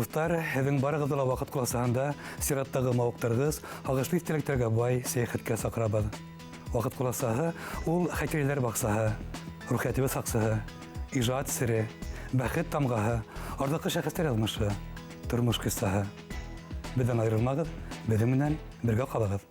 Дуҫтар, һеҙҙең барығыҙҙы ла ваҡыт ҡуласаһында сираттағы мауыҡтырғыс, һағышлы иҫтәлектәргә бай сәйәхәткә саҡырабыҙ. Ваҡыт ҡуласаһы ул хәтирәләр баҡсаһы, рухиәтебеҙ һаҡсыһы, ижад сере, бәхет тамғаһы, арҙаҡлы шәхестәр яҙмышы, тормош ҡиссаһы. Беҙҙән айырылмағыҙ, беҙҙең менән бергә ҡалығыҙ.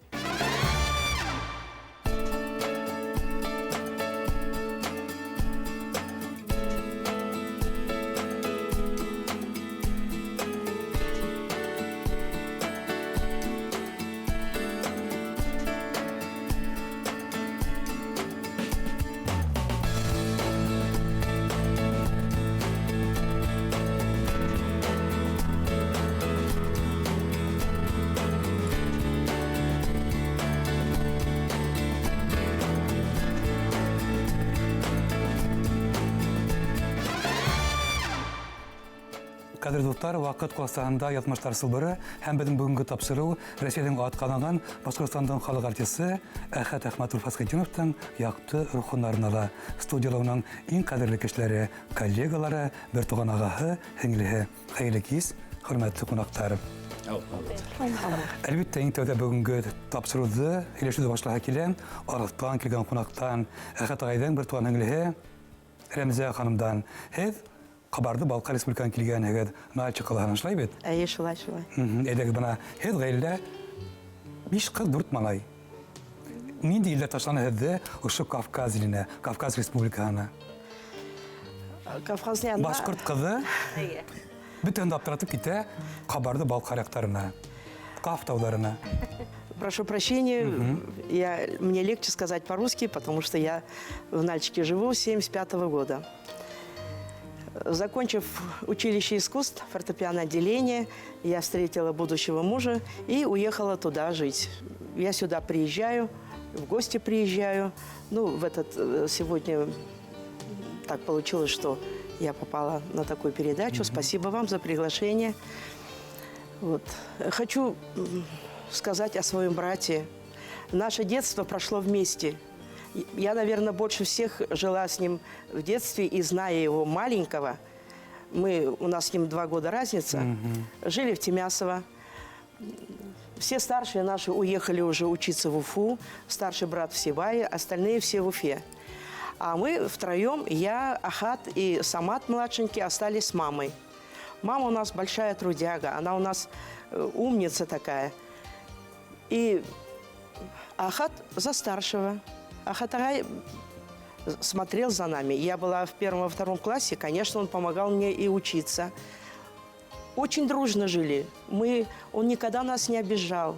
Ҡәҙерле дуҫтар, ваҡыт ҡуласаһында яҙмыштар сылбыры һәм беҙҙең бөгөнгө тапшырыу Рәсәйҙең атҡаҙанған Башҡортостандың халыҡ артисы Әхәт Әхмәтов Фәсхетдиновтың яҡты рухын арнала. Студияла уның иң ҡәҙерле кешеләре, коллегалары, бер туған ағаһы, һеңлеһе. Хәйерле кис, хөрмәтле ҡунаҡтар. Әлбиттә, иң тәүҙә бөгөнгө тапшырыуҙы һөйләшеүҙе башлаһы килә. Арыҫтан килгән ҡунаҡтан Әхәт ағайҙың бер туған һеңлеһе Рәмзә ханымдан. Һеҙ Ҡабарҙы-Балҡар Республикаһынан килгәнһегеҙ, Нальчик ҡалаһынан, шулай бит? Әйе, шулай, шулай. Әйҙәгеҙ, бына һеҙ ғаиләлә биш ҡыҙ, дүрт малай. Ниндәй елдәр ташланы һеҙҙе ошо Кавказ иленә, Кавказ Республикаһына? Кавказ янына. Башҡорт ҡыҙы бөтәһен дә аптыратып китә Ҡабарҙы-Балҡар яҡтарына, Ҡаф тауҙарына. Прошу прощения, мне легче сказать по-русски, потому что я в Нальчике живу с 75-го года. Закончив училище искусств, фортепиано отделение, я встретила будущего мужа и уехала туда жить. Я сюда приезжаю, в гости приезжаю. Сегодня так получилось, что я попала на такую передачу. Спасибо вам за приглашение. Хочу сказать о своем брате. Наше детство прошло вместе. Я, наверное, больше всех жила с ним в детстве и, зная его маленького, у нас с ним 2 года разница, жили в Тимясово. Все старшие наши уехали уже учиться в Уфу, старший брат в Сибае, остальные все в Уфе. А мы втроем, я, Ахат и Самат младшенький, остались с мамой. Мама у нас большая трудяга, она у нас умница такая. И Ахат за старшего. Ахат ағай смотрел за нами. Я была в первом, во втором классе, конечно, он помогал мне и учиться. Очень дружно жили. Он никогда нас не обижал.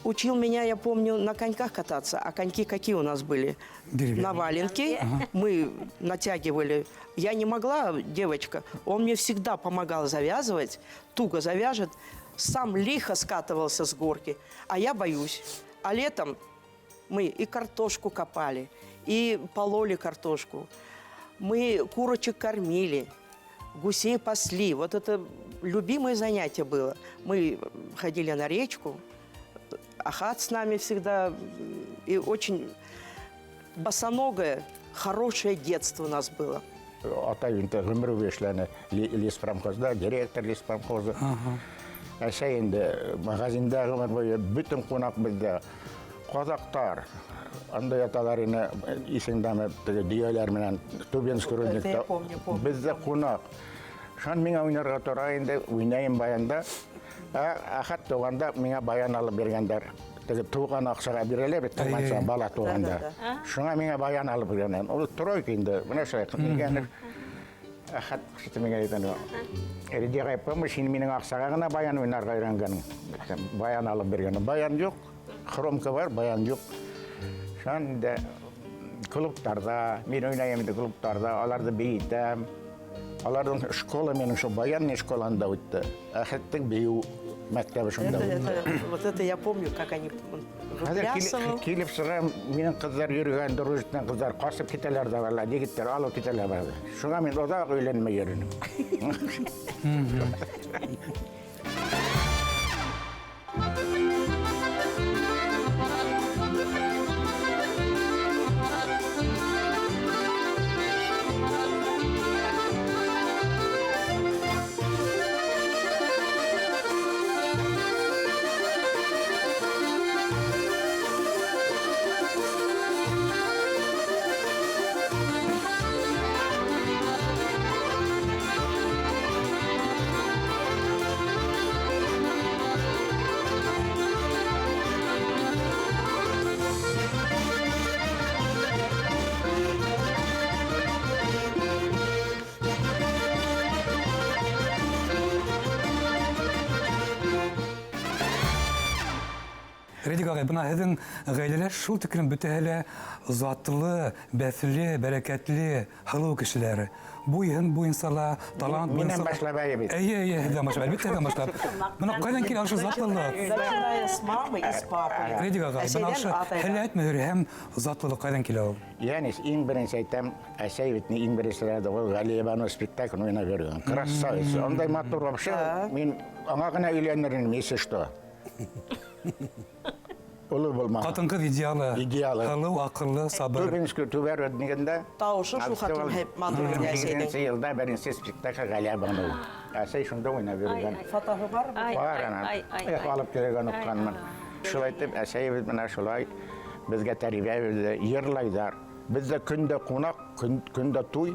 Учил меня, я помню, на коньках кататься. А коньки какие у нас были? Деревянные. На валенки. Мы натягивали. Я не могла, девочка. Он мне всегда помогал завязывать. Туго завяжет. Сам лихо скатывался с горки. А я боюсь. А летом мы и картошку копали, и пололи картошку. Мы курочек кормили, гусей пасли. Вот это любимое занятие было. Мы ходили на речку. Ахат с нами всегда. И очень босоногое, хорошее детство у нас было. Атай инде ғүмер буйы эшләне леспромхозда, директор леспромхоза. Әсәй инде магазинда ғүмер буйы бөтөн ҡунаҡ беҙҙә. Ҡаҙаҡтар, анда яталар ине, исеңдәме, теге дөйәләр менән Тубинск Это я рудникта. помню, помню. Беҙҙә ҡунаҡ. Шунан миңә уйнарға тора инде, уйнайым баянда. Ә Әхәт туғанда миңә баян алып биргәндәр. Теге туған аҡсаға бирәләр бит, туғанса, бала туғанда. Шуңа миңә баян алып биргәндәр. Ул тройка инде, бына шулай килгән. Әхәт кеше миңә әйтә, Ридиға помощь, һин минең аҡсаға ғына баян уйнарға өйрәнгәнең. Баян алып биргән. Баян юҡ, хромка бар, баян юҡ. Шунан инде клубтарҙа, мин уйнайым инде клубтарҙа, аларҙы бейетәм. Аларҙың школа минең шул баянный школанда үтте. Әхәттең бейеү мәктәбе шунда үтте. Вот это я помню, как они Хәҙер выплясывал. килеп сығам, минең ҡыҙҙар йөрөгән, дружитнан ҡыҙҙар ҡасып китәләр ҙә баралар, егеттәр алып китәләр баралар. Шуңа мин оҙаҡ өйләнмәй йөрөнөм. Рәдик ағай, бына һеҙҙең ғаиләлә шул тиклем бөтәһе лә затлы, бәҫле, бәрәкәтле, һылыу кешеләр. Буйһын буйынса ла, талант Минән буйынса ла. башлап әйе бит. Эйе, эйе, һеҙҙән башлап, әлбиттә, һеҙҙән башлап. Бына ҡайҙан килә ошо затлылыҡ? Начиная с мамы и с папы. Рәдик ағай, бына Әсәйҙән ошо атайҙан. һәләт мөһөрө һәм затлылыҡ ҡайҙан килә ул? Янис, иң беренсе әйтәм, әсәй бит иң беренселәрҙә ул Галиябану спектакль уйнап йөрөгән. Красавица. Ундай матур вообще. Мин аңа ғына өйләнер инем, если что. Оло булмаһа. Ҡатын-ҡыҙ идеалы. Идеалы. Һылыу, аҡыллы, сабыр. Түбинский түбәр дигәндә Тауышы шул хәтлем һәп матур ине әсәйҙең. Егерменсе йылда беренсе спектакль Галиябану. Әсәй шунда уйнап йөрөгән. Фотоһы бармы? Ай, Бар ай, ана. ай, ай, Эх, ай. алып килгән уҡҡанмын. Шулай итеп, әсәйебеҙ менә шулай беҙгә тәрбиә бирҙе, йырлайҙар. Беҙҙә көндә ҡунаҡ, көндә туй.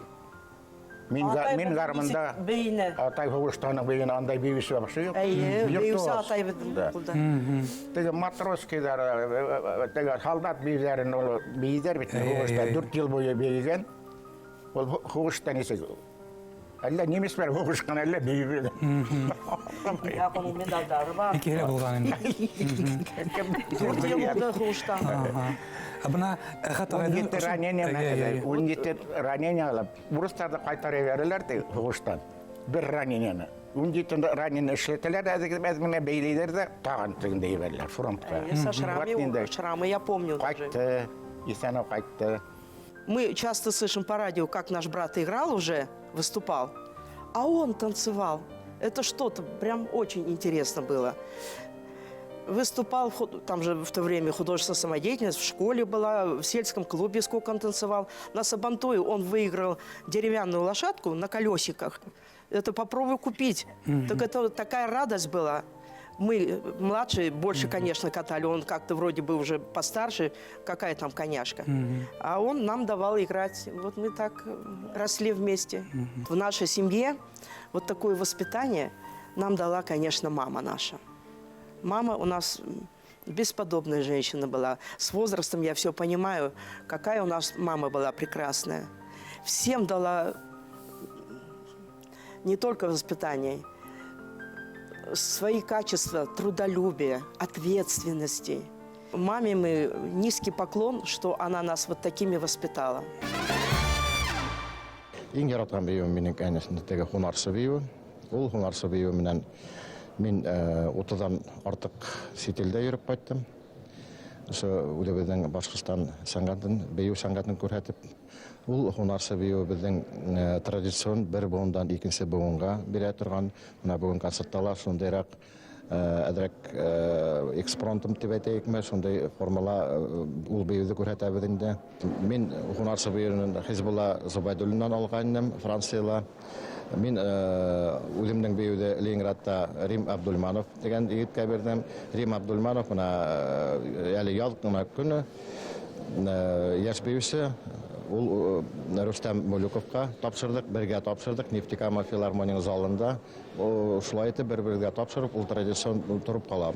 Мин Атай мин беҙҙең гармунда нисек бейене. Атай һуғыштан бейене, андай бейеүсе вообще юҡ. Эйе, Виртуоз. бейеүсе атай беҙҙең Да. ҡулда. Теге матроскийҙар, теге һалдат бейеүҙәрен ул бейейҙәр бит, Эйе, һуғышта эйе. 4 йыл буйы бейегән. Ул һуғышта нисек? Әллә немецләр һуғышҡан, әллә бейеп. Яҡ, уның медалдары бар. Икеһе лә булған инде. 4 йыл булды һуғышта. Ә бына Әхәт Ун ағайҙың ете ошо- ранение Эйе, эйе, эйе. 17 ранение алып, урыҫтарҙы ҡайтарып ебәрәләр ти һуғыштан. Бер ранениены. 17 ранение эшләтәләр, әҙ генә бәйләйҙәр ҙә тағын тегендә ебәрәләр фронтҡа. Эйе, со шрами, Вот инде шрамы я помню даже. Ҡайтты, иҫән ҡайтты. Мы часто слышим по радио, как наш брат играл уже, выступал, а он танцевал. Это что-то прям очень интересно было. Выступал, там же в то время художественная самодеятельность, в школе была, в сельском клубе сколько он танцевал. На Сабантуе он выиграл деревянную лошадку на колесиках. Это попробуй купить. Так это вот такая радость была. Мы младшие больше, конечно, катали. Он как-то вроде бы уже постарше, какая там коняшка. А он нам давал играть. Вот мы так росли вместе. В нашей семье вот такое воспитание нам дала, конечно, мама наша. Мама у нас бесподобная женщина была. С возрастом я все понимаю, какая у нас мама была прекрасная. Всем дала не только воспитание, свои качества трудолюбия, ответственности. Маме мы низкий поклон, что она нас вот такими воспитала. Иң яратҡан бейеүем минең, конечно, теге һунарсы бейеүе. Ул һунарсы бейеүе менән мин утыҙҙан артыҡ сит илдә йөрөп ҡайттым. Ошо үҙебеҙҙең Башҡортостан сәнғәтен, бейеү сәнғәтен күрһәтеп, ул һунарсы бейеүе беҙҙең традицион бер быуындан икенсе быуынға бирә торған. Бына бөгөн концертта ла шундайыраҡ әҙерәк экспромтом тип әйтәйекме, шундай формала ул бейеүҙе күрһәтәбеҙ инде. Мин һунарсы бейеүен Хизбулла Зубайдуллиннан алған инем Францияла. Мин үҙемдең бейеүҙе Ленинградта Рим Абдульманов тигән егеткә бирҙем. Рим Абдульманов бына әле яҙ ғына көнө йәш бейеүсе, ул Рөстәм Мөлөковҡа тапшырҙыҡ, бергә тапшырҙыҡ Нефтекама филармонияның залында. О, шулай итеп бер-бергә тапшырып, ул традицион тороп ҡала.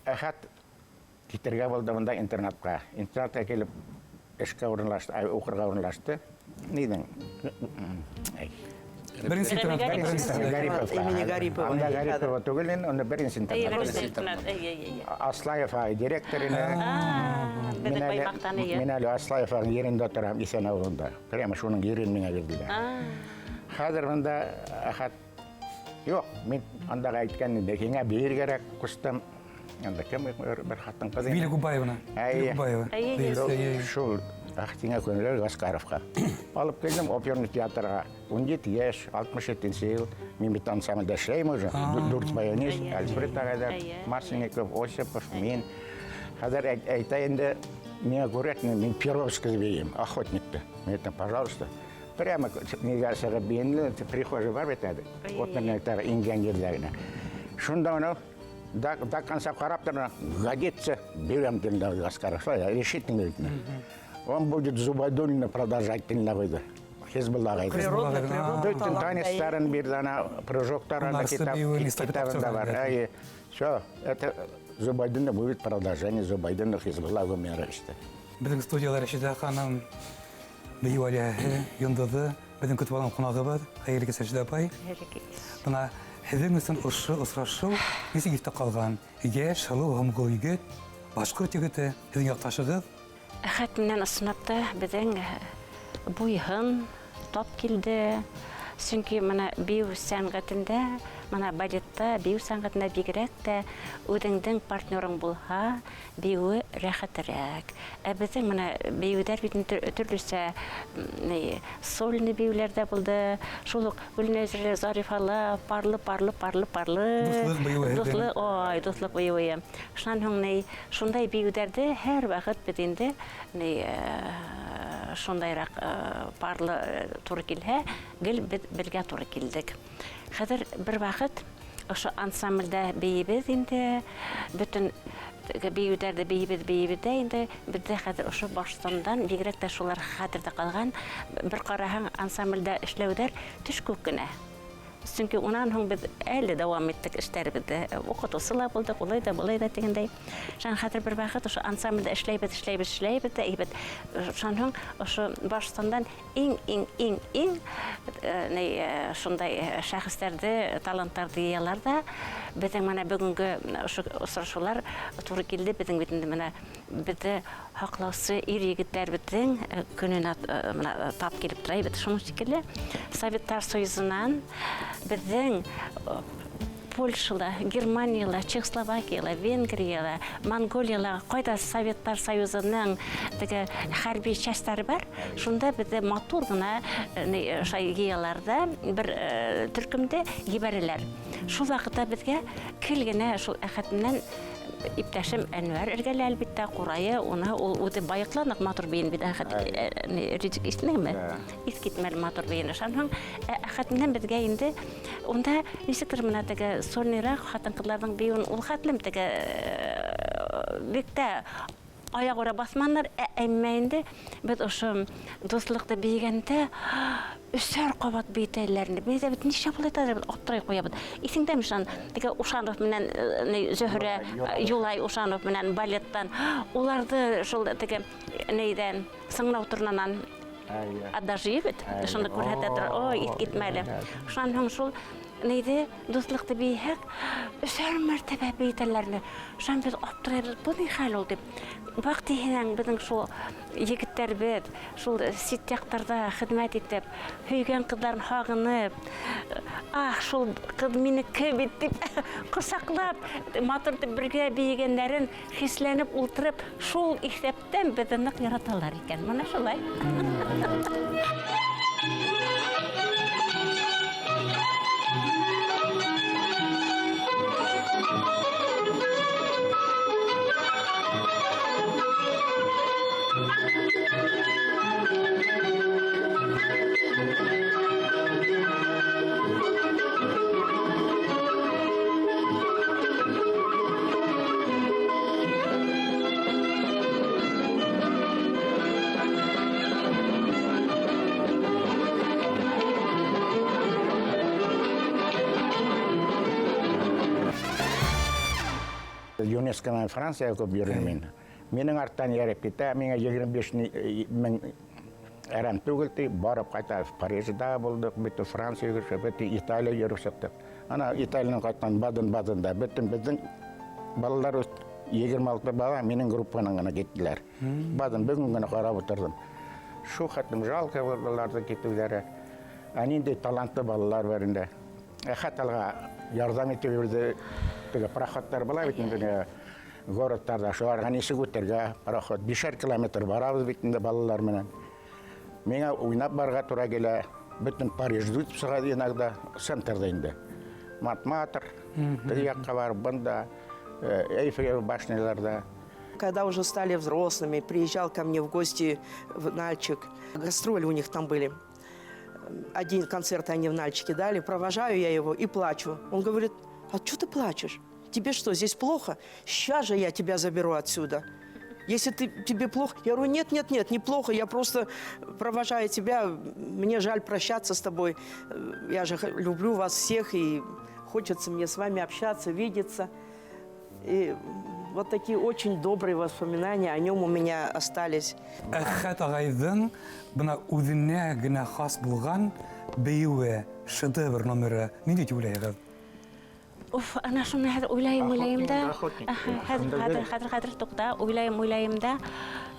Әхәт китергә булды бында интернатҡа. Интернатҡа килеп эшкә урынлашты, ай, уҡырға урынлашты. Ниҙең? Ай. Беренсе интернат. Гарипов. Беренсе интернат. Гарипов. Имени Гарипова. Анда Гарипова түгел инде, уны беренсе интернат. Әйе, беренсе интернат. Әйе, әйе, әйе. Аслаев ағай директор ине. А, беҙҙең Баймаҡтан, эйе. Мин әле Аслаев ағайҙың ерендә торам, Иҫән ауылында. Прямо шуның ерен миңә бирҙеләр. Хәҙер бында Әхәт юҡ, мин андаға әйткән инде, һиңә бейер кәрәк, ҡустым. Анда кем бер хатын ҡыҙ инде. Виля Губаевна. Әйе. Виля Губаева. Әйе, әйе. Әйе, әйе. Шул Әхтиңә күнеләр Гаскаровҡа. Алып килдем оперный театрға. 17 йәш, 67 йыл. Мин бит ансамблдә эшләйем уже. Дүрт баянист, Әйе. Альфред ағайҙар, Әйе. Масленников, Осипов, мин. Хәҙер әйтә инде, миңә күрә, мин Перовский бейем, охотникты. Мин әйтәм, пожалуйста. Прямо нигә сығып бейенле, прихожий бар бит әле. Әйе. Оперный театр ингән ерҙә генә. Шунда уны До конца ҡарап тора, годится, бирәм тине Гаскаров. Шулай, решительно бит. Он будет Зубайдуллина продолжать тине ҡуйҙы. Хизбуллаға әйтте. Природный, природный Бөтөн талант. танецтарын бирҙе, ана прыжоктар анда Һунарсы китап, бейеүен иҫләп китабында бар. тапшырған. Әйе. Все, это Зубайдуллина будет продолжение Зубайдуллина Хизбулла ғүмере işte. Беҙҙең студияла Рәшидә ханым, бейеү алиәһе, йондоҙо, беҙҙең көтөп алған ҡунағыбыҙ. Хәйерле кис, Рәшидә апай. Хәйерле кис. Бына һеҙҙең өсөн ошо осрашыу нисек иҫтә ҡалған? Йәш, һылыу һәм гөл егет, башҡорт егете, һеҙҙең яҡташығыҙ. Әхәт менән ысынлап та беҙҙең буйһын тап килде. Сөнки мына бейеү сәнғәтендә, мына балетта, бейеү сәнғәтендә бигерәк тә үҙеңдең партнерың булһа, бейеүе рәхәтерәк. Ә беҙҙең мына бейеүҙәр бит төрлөсә, ни, сольный бейеүләр ҙә булды. Шул уҡ Гөлнәзирә, Зарифала, парлы, парлы, парлы, парлы. Дуҫлыҡ бейеүе һеҙҙең. Дуҫлыҡ, ой, дуҫлыҡ бейеүе. Шунан һуң ни, шундай бейеүҙәрҙе һәр ваҡыт беҙ инде, ни шундайыраҡ парлы тура килһә, гел беҙ бергә тура килдек. Хәҙер бер ваҡыт ошо ансамблдә бейебеҙ инде, бөтөн бейеүҙәрҙе бейебеҙ, бейебеҙ ҙә инде, беҙҙә хәҙер ошо Башҡортостандан бигерәк тә шулар хәтерҙә ҡалған. Бер ҡараһаң, ансамблдә эшләүҙәр төш күк кенә. Сөнки унан һуң беҙ әле дауам иттек эштәребеҙҙе. Уҡытыусы ла булдыҡ, улай ҙа, былай ҙа тигәндәй. Шунан хәҙер бер ваҡыт ошо ансамблдә эшләйбеҙ, эшләйбеҙ, эшләйбеҙ ҙә, әйбәт. Шунан һуң ошо Башҡортостандан иң, иң, иң, иң ни шундай шәхестәрҙе, таланттарҙы йыялар ҙа, беҙҙең мына бөгөнгө ошо осрашыулар тура килде. Беҙҙең бит инде мына беҙҙе һаҡлаусы ир егеттәребеҙҙең көнөнә мына тап килеп тора бит. Шуның шикелле Советтар Союзынан беҙҙең Польшала, Германияла, Чехословакияла, Венгрияла, Монголияла ҡайҙа Советтар Союзының теге хәрби частары бар, шунда беҙҙе матур ғына шай йыялар бер төркөмдә ебәрәләр. Шул ваҡытта беҙгә кел генә шул Әхәт менән иптәшем Әнвәр эргәлә, әлбиттә, ҡурайы, уны ул үҙе байыҡланыҡ матур бейен бит, Әхәт, Ризик, иҫтенеңме? Иҫ китмәле матур бейен. Шунан һуң Әхәт менән беҙгә инде унда нисектер мына теге сольныйраҡ ҡатын-ҡыҙҙарҙың бейеүен ул хәтлем теге бик тә аяғүрә баҫманылар, әммә инде беҙ ошо дуҫлыҡты бейегәндә өсәр ҡабат бейетәләр инде. Беҙ ҙә бит нишләп улай итәләр, беҙ аптырай ҡуябыҙ. Иҫеңдәме шунан теге Ушанов менән ни, Зөһрә, Юлай Ушанов менән балеттан уларҙы шул теге нейҙән сыңлау торнанан адажы бит, шуны күрһәтә тора. Ой, иҫ китмәле. Шунан һуң шул нейҙе дуҫлыҡты бейһәк, өсәр мәртәбә бейетәләр инде. Шунан беҙ аптырайбыҙ, был ни хәл ул тип. Баҡ тиһенәң беҙҙең шул егеттәр беҙ, шул сит яҡтарҙа хеҙмәт итеп, һөйгән ҡыҙҙарын һағынып, ах, шул ҡыҙ минеке бит тип ҡосаҡлап, матур итеп бергә бейегәндәрен хисләнеп ултырып, шул иҫәптән беҙҙе ныҡ яраталар икән. Мына шулай. ЮНЕСКО менән Франция күп йөрөйм мин. Минең арттан йәреп китә, миңә егерме биш мең әрәм түгел ти, барып ҡайта Парижда булдыҡ, бөтә Франция йөрөп, бөтә Италия йөрөп сыҡтыҡ. Ана Италиянан ҡайтҡан Баден-Баденда бөтөн беҙҙең балалар 26 бала минең группанан ғына киттеләр. Баден бөгөн генә ҡарап ултырҙым. Шул хәтлем жалко уларҙы китеүҙәре. Ә ниндәй талантлы балалар бар инде. Әхәт алға ярҙам итеп йөрөйҙө. Теге пароходтар була бит инде, городтарҙа, шуларға нисек үтергә пароход. 5 километр барабыҙ бит инде балалар менән. Миңә уйнап барырға тура килә. Бөтөн Парижды үтеп сыға иногда, центрҙа инде. Монмартр, теге яҡҡа барып, бында Эйфелев башняларҙа. Когда уже стали взрослыми, приезжал ко мне в гости в Нальчик. Гастроли у них там были. Один концерт они в Нальчике дали. Провожаю я его и плачу. Он говорит, а чё ты плачешь? Тебе что, здесь плохо? Сейчас же я тебя заберу отсюда. Если тебе плохо... Я говорю, нет, нет, нет, неплохо, я просто провожаю тебя, мне жаль прощаться с тобой. Я же люблю вас всех, и хочется мне с вами общаться, видеться. И вот такие очень добрые воспоминания о нем у меня остались. Әхәт ағайҙың бына үҙенә генә хас булған бейеүе, шедевр номеры ниндәй тип уйлайһығыҙ? Уф, ана шуны хәҙер уйлайым, уйлайым да. Охотник. Хәҙер, хәҙер, хәҙер, хәҙер туҡта, уйлайым, уйлайым да.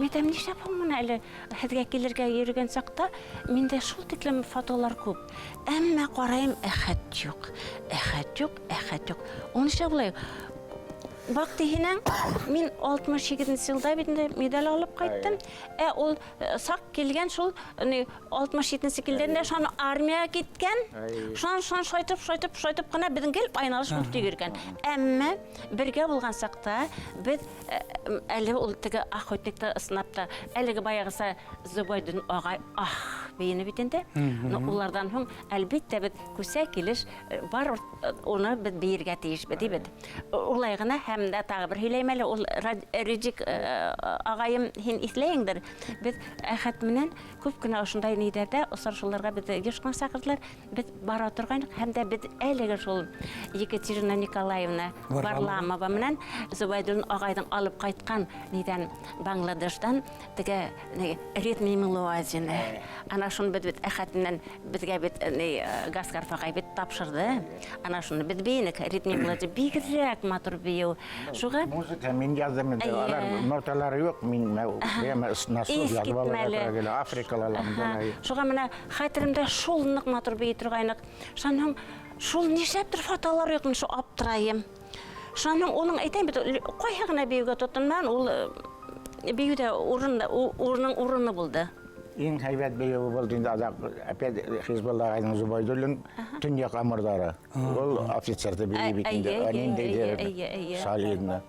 Мин әйтәм, нишләп һуң бына әле һеҙгә килергә йөрөгән саҡта миндә шул тиклем фотолар күп. Әммә ҡарайым, Әхәт юҡ, Әхәт юҡ, Әхәт юҡ. Ул нишләп улай? Бак тиһенең, мин алтмыш һигеҙенсе йылда бит инде медаль алып ҡайттым. Ә ул саҡ килгән шул, ни, алтмыш етенсе килгәндә шуны армияға киткән. Шунан, шунан шайтып, шайтып, шайтып ҡына беҙҙең гел айналыш булып йөрөгән. Әммә бергә булған саҡта беҙ әле ул теге охотникты ысынлап та, әлеге баяғыса Зөбәйдин ағай, ах, бейене бит инде. Но уларҙан һуң, әлбиттә, беҙ күсә килеш бар уны беҙ бейергә тейешбеҙ, тибеҙ. Улай ғына һәм дә тағы бер һөйләйем әле, ул Реджик ағайым, һин иҫләйеңдер. Беҙ Әхәт менән күп кенә ошондай ниҙәрҙә осрашыуларға беҙҙе йыш ҡына саҡырҙылар. Беҙ бара торғайныҡ һәм дә беҙ әлеге шул Екатерина Николаевна Варламова. Варламова менән Зөбәйдуллин ағайҙың алып ҡайтҡан ниҙән Бангладештан теге ни, ритми мелодияны. Ана шуны беҙ бит Әхәт менән беҙгә бит, ни, Гаскар ағай бит тапшырҙы. Ана шуны беҙ бейенек, ритми мелодия бигерәк матур бейеү. Шуға Музыка мин яҙҙым инде. Эйе. Алар ноталары юҡ, мин насос Иҫ яҙып алырға китмәле. тура килә. Африкала ла мында. Шуға менә хәтеремдә шул ныҡ матур бейей торғайныҡ. Шунан һуң шул нишләптер фотолар юҡ, мин шул аптырайым. Шунан һуң уның әйтәм бит, ҡайһы ғына бейеүгә тотонмаған, ул бейеүҙә урының урыны булды. Иң һәйбәт бейеүе булды инде аҙаҡ, опять Хизбулла ағайҙың Зөбәйдуллин Төньяҡ Амурҙары. Ул офицерҙы бейей бит инде, ниндәйҙер солидно.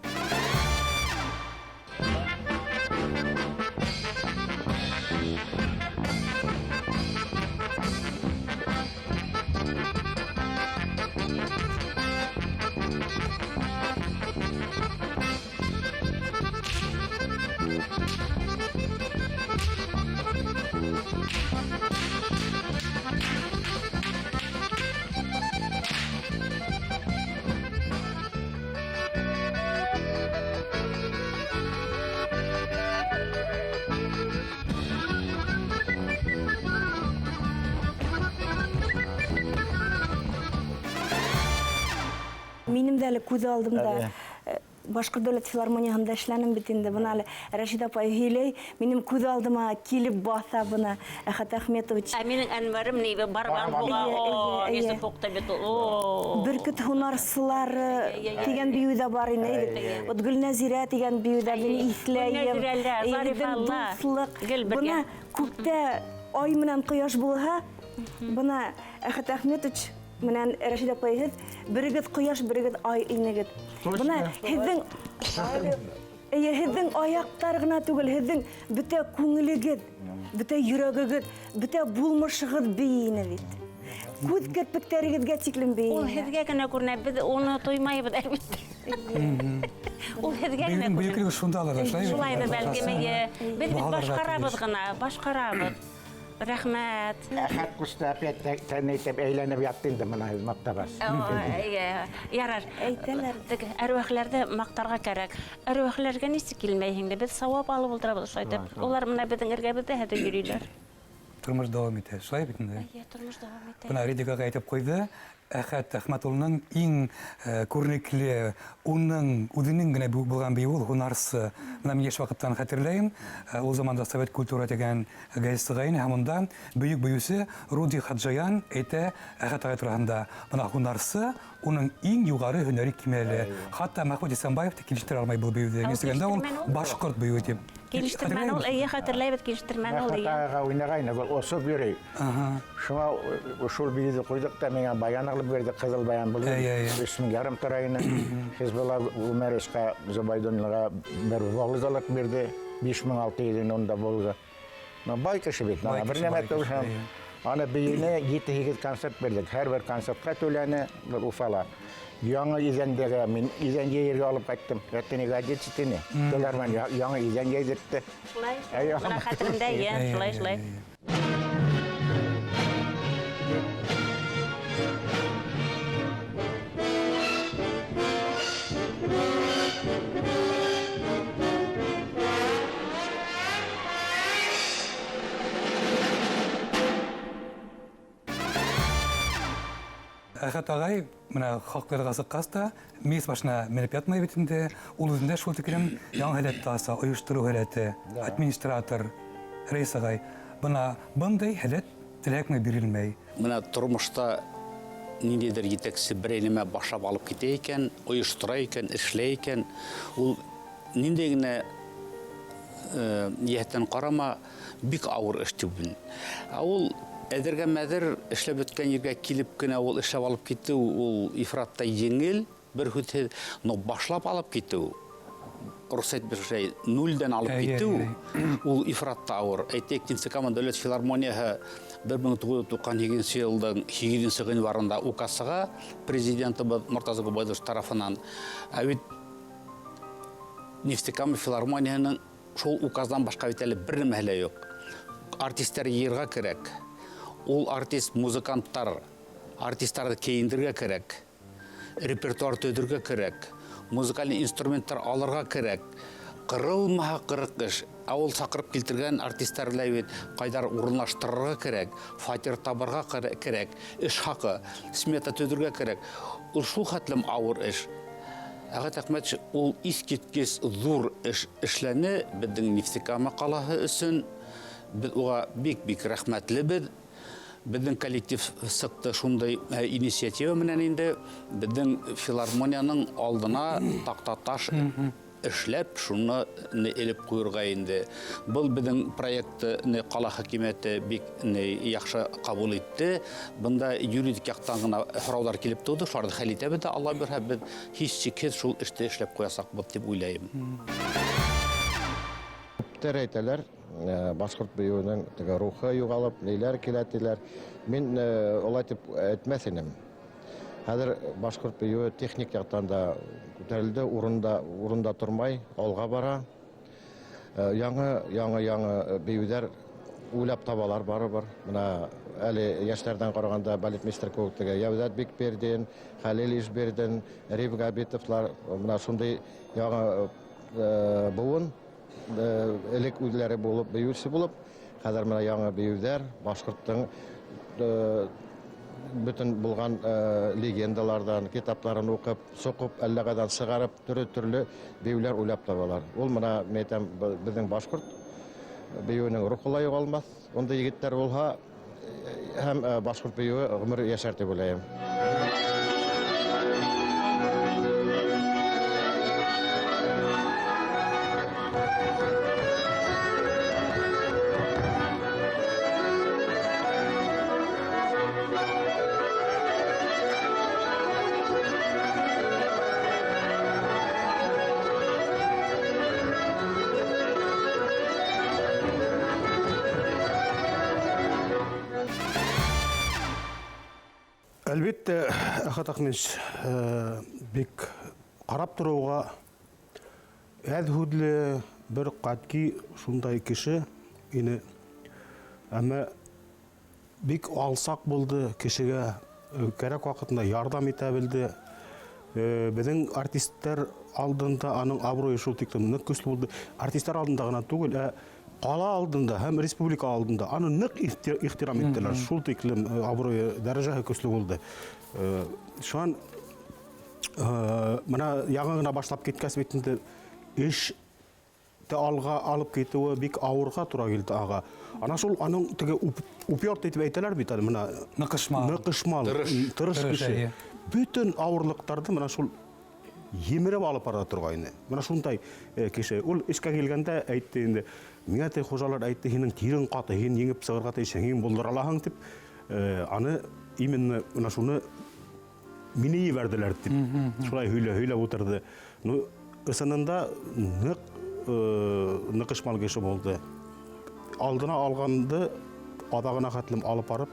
Минем дә әле күҙ алдымда, Башҡорт дәүләт филармонияһында эшләнем бит инде. Бына әле Рәшиҙә апай һөйләй, минем күҙ алдыма килеп баҫа бына Әхәт Әхмәтович. Ә минең Әнвәрем ни, барған буға, о, есе поҡта бит ул, о. Бөркөт һунарсылары тигән бейеү ҙә бар ине, әйҙә. Вот Гөлнәзирә тигән бейеү ҙә мин иҫләйем. Гөлнәзирәләр, Әйҙә, Зарифалла. дуҫлыҡ. Гел бергә. Бына күктә ай менән ҡояш булһа, бына Әхәт Әхмәтович менән Рәшиҙә апай һеҙ берегеҙ ҡояш, берегеҙ ай инегеҙ. Точно. Бына һеҙҙең аяҡтар ғына түгел, һеҙҙең бөтә күңелегеҙ, бөтә йөрәгегеҙ, бөтә булмышығыҙ бейей ине бит. Күҙ керпектәрегеҙгә тиклем бейей Ул ине. һеҙгә генә күренә, беҙ уны тоймайбыҙ, әлбиттә. Ул һеҙгә генә Бейеүҙең күренә. бөйөклөгө шундалыр, шулай бит? Шулайҙыр бәлкем, эйе. Беҙ бит Баһаларға башҡарабыҙ тейеш. ғына, башҡарабыҙ. Рәхмәт. Әхәт ҡусты опять тәне итеп әйләнеп ятты инде бына маҡтағас. Эйе, ярар. Әйтәләр. Теге әруәхләрҙе маҡтарға кәрәк. Әруәхләргә нисек килмәйһең дә, беҙ сауап алып ултырабыҙ шулай итеп. Улар бына беҙҙең эргәбеҙҙә хәҙер йөрөйләр. Тормош дауам итә, шулай бит инде? Эйе, тормош дауам итә. Бына Ридик ағай әйтеп ҡуйҙы, Әхәт Әхмәтуллының иң күренекле, уның үҙенең генә булған бейеүе ул һунарсы. Бына мин йәш ваҡыттан хәтерләйем, ул заманда Совет культура тигән гәзит сыға ине, һәм унда бөйөк бейеүсе Руди Хаджаян әйтә Әхәт ағай тураһында. Бына һунарсы уның иң юғары һөнәри кимәле. Хатта Мәхмүт Исәнбаев та килештерә алмай был бейеүҙе. Ә ул Нисек ул килештермәне ул? башҡорт бейеүе тип. Килештермәне ул, эйе, хәтерләйбеҙ, килештермәне ул, эйе. Мәхмүт ағайға уйнағайны, был осоп йөрөй. Шуңа шул бейеүҙе ҡуйҙыҡ та миңә баян алып бирҙе, ҡыҙыл баян булды. Өс мең ярым тора ине. Хизбулла Ғүмәровичҡа, Зөбәйдуллинға бер Волга алып бирҙе, биш мең алты йөҙ унда Волга. Но бай кеше бит, Бай бер кеше, нәмә бай түгел кеше, һәм эйе. Аны бейене 7-8 концерт бирҙек. Һәр бер концертҡа түләне Уфала. Яңы иҙәндәге мин иҙән йәйергә алып ҡайттым. Это не годится тине. Улар менән яңы иҙән йәйҙертте. Шулай. Бына хәтеремдә, йә, шулай, шулай. Әхәт ағай менә хаҡларға сыҡҡас та мейес башына менеп ятмай бит инде. Ул үҙендә шул тиклем яңы һәләтте аса, ойоштороу һәләте, администратор, рәис ағай. Бына бындай һәләт теләкме бирелмәй. Бына тормошта ниндәйҙер етәксе берәй нәмә башлап алып китә икән, ойоштора икән, эшләй икән, ул ниндәй генә йәһәттән ҡарама, бик ауыр эш тип. Ә ул әҙергә мәҙер эшләп бөткән ергә килеп кенә ул эшләп алып китеү, ул ифрат та еңел, бер һүҙһеҙ, но башлап алып китеү, рөхсәт биршәй, нулдән алып китеү, ул ифрат та ауыр. Әйтәйек, Нефтекама дәүләт филармонияһы 1998 йылдың 8 ғинварында указ сыға президентыбыҙ Мортаза Гобәйдуллович тарафынан. Ә бит Нефтекама филармонияһының шул указдан башҡа бит әле бер нәмәһе лә юҡ. Артистар йыйырға кәрәк. Ул артист, музыканттар, артистарҙы кейендерергә кәрәк, репертуар төҙөргә кәрәк, музыкаль инструменттар алырға кәрәк. Ҡырылмаһа ҡырыҡ эш. Ә ул саҡырып килтергән артистар белән бит ҡайҙар урынлаштырырға кәрәк, фатир табырға кәрәк, эш хаҡы, смета төҙөргә кәрәк. Ул шул хәтлем ауыр эш. Әхәт Әхмәтович ул иҫ киткес ҙур эш эшләне беҙҙең Нефтекама ҡалаһы өсөн. Беҙ уға бик-бик рәхмәтлебеҙ. Беҙҙең коллектив сыҡты шундай инициатива менән инде беҙҙең филармонияның алдына таҡтаташ эшләп шуны элеп ҡуйырға инде. Был беҙҙең проектны ҡала хакимиәте бик яҡшы ҡабул итте. Бында юридик яҡтан ғына һорауҙар килеп тыуҙы, шуларҙы хәл итәбеҙ ҙә, Алла бирһә, беҙ һис шикһеҙ шул эште эшләп ҡуясаҡбыҙ тип уйлайым. Күптәр әйтәләр, башҡорт бейеүенең теге рухы юғалып, ниләр килә тиләр. Мин улай тип әйтмәҫ инем. Хәҙер башҡорт бейеүе техник яҡтан да күтәрелде, урында тормай, алға бара. Яңы бейеүҙәр уйлап табалар барыбер. Бына әле йәштәрҙән ҡарағанда балетмейстер кеүек теге Йәүҙәт Бикбердин, Хәлил Ишбирҙин, Риф Габитовлар, бына шундай яңы быуын, элек үҙләре булып, бейеүсе булып, хәҙер бына яңы бейеүҙәр, башҡорттоң бөтөн булған легендаларҙан, китаптарын уҡып, соҡоп, әллә ҡайҙан сығарып, төрлө-төрлө бейеүләр уйлап табалар. Ул бына, мин әйтәм, беҙҙең башҡорт бейеүенең рухы ла юғалмаҫ. Ундай егеттәр булһа, һәм башҡорт бейеүе ғүмер йәшәр тип уйлайым. Әлбиттә, Әхәт Әхмәтович, бик ҡарап тороуға әҙ һүҙле, бер ҡәтғи шундай кеше ине. Әммә бик алсаҡ булды, кешегә кәрәк ваҡытында ярҙам итә белде. Беҙҙең артисттар алдында аның абруйы шул тиклем ныҡ көслө булды. Артисттар алдында ғына түгел, ә ҡала алдында һәм республика алдында аны ныҡ ихтирам иттеләр. Шул тиклем абруйы, дәрәжәһе көслө булды. Шунан, бына яңы ғына башлап киткәс бит инде эш тә алға алып китеүе бик ауырға тура килде аға. Ана шул аның теге упёрт итеп әйтәләр бит әле, бына Ныҡышмал. Ныҡышмал, Тырыш. тырыш Тырыш, кеше. әйе. Бөтөн ауырлыҡтарҙы бына шул емереп алып бара торғайны. Бына шундай кеше. Ул эшкә килгәндә әйтте инде, миңә те хужалар әйтте, һинең тирең ҡаты, һин еңеп сығырға тейешһең, һин булдыра алаһың тип, аны именно бына шуны мине ебәрҙеләр тип. Шулай һөйләп ултырҙы. Ну, ысынында ныҡ ныҡышмал кеше булды. Алдына алғанды аҙағына хәтлем алып барып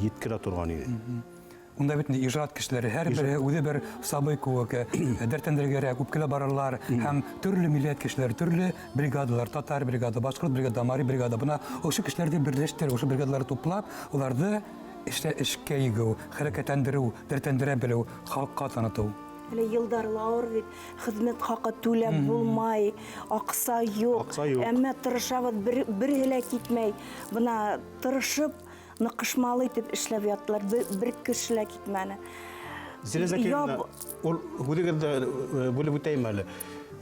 еткерә торған ине. Унда бит инде ижад кешеләре һәр береһе үҙе бер сабый кеүек дәртләндергәрәк, үпкәләп баралар һәм төрлө милләт кешеләре, төрлө бригадалар, татар бригада, башҡорт бригада, мари бригада. Бына ошо кешеләрҙе берләштереп, ошо бригадаларҙы туплап, уларҙы эштә эшкә егеү, хәрәкәтләндереү, дәртләндерә белеү, халыҡҡа танытыу. Әле йылдар ауыр бит, хеҙмәт хаҡы түләп булмай, аҡса юҡ. Аҡса юҡ. Әммә тырышабыҙ, береһе лә китмәй. Бына тырышып, ныҡышмалы итеп эшләп яттылар, бер кеше лә китмәне. Зилә Зәкиевна, ул һүҙегеҙҙе бүлеп үтәйем әле.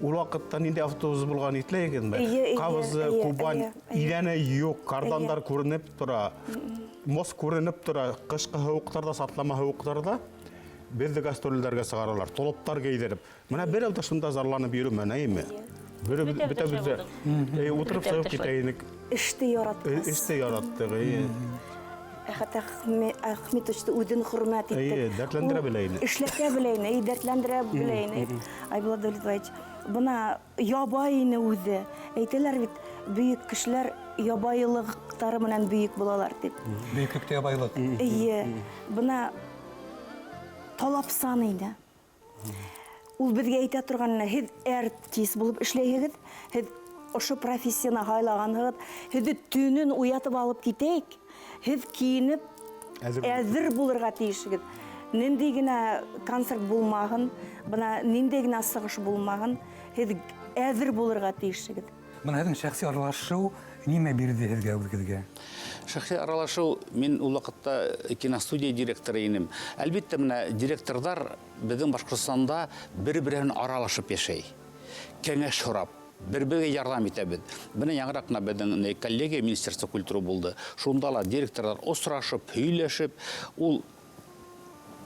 Ул ваҡытта ниндәй автобус булған иҫләйһегеҙме? Ҡабызы, Кубань, иҙәне юҡ, кардандар күренеп тора, мост күренеп тора, ҡышҡы һыуыҡтарҙа, сатлама һыуыҡтарҙа беҙҙе гастролдәргә сығаралар, толоптар кейҙереп. Бына берәү ҙә шунда зарланып йөрөмәне, әйме? Бөтәбеҙ ҙә ултырып сығып китә инек. Эште яраттыҡ. Эште яраттыҡ, эйе. Әхәт Ахметовичты үҙен хөрмәт иттек. Эйе, дәртләндерә белә ине. Эшләтә белә ине, эйе, дәртләндерә белә ине. Айбулат Дәүләтбаевич, бына ябай ине үҙе. Әйтәләр бит, бөйөк кешеләр ябайлыҡтары менән бөйөк булалар тип. Бөйөклөктә ябайлыҡ. Эйе, бына талапсан ине. Ул беҙгә әйтә торған ине, һеҙ артист булып эшләйһегеҙ, һеҙ ошо профессияны һайлағанһығыҙ, һеҙҙе төнөн уятып алып китәйек, һеҙ кейенеп әҙер булырға тейешһегеҙ. Ниндәй генә концерт булмаһын, бына ниндәй генә сығыш булмаһын, һеҙ әҙер булырға тейешһегеҙ. Бына һеҙҙең шәхси аралашыу нимә бирҙе һеҙгә үҙегеҙгә? Шәхси аралашыу, мин ул ваҡытта киностудия директоры инем. Әлбиттә, менә директорҙар беҙҙең Башҡортостанда бер-береһен аралашып йәшәй. Кәңәш һорап, бер-бергә ярҙам итәбеҙ. Бына яңыраҡ ҡына беҙҙең коллегия Министерство культуры булды. Шунда ла директорҙар осрашып, һөйләшеп, ул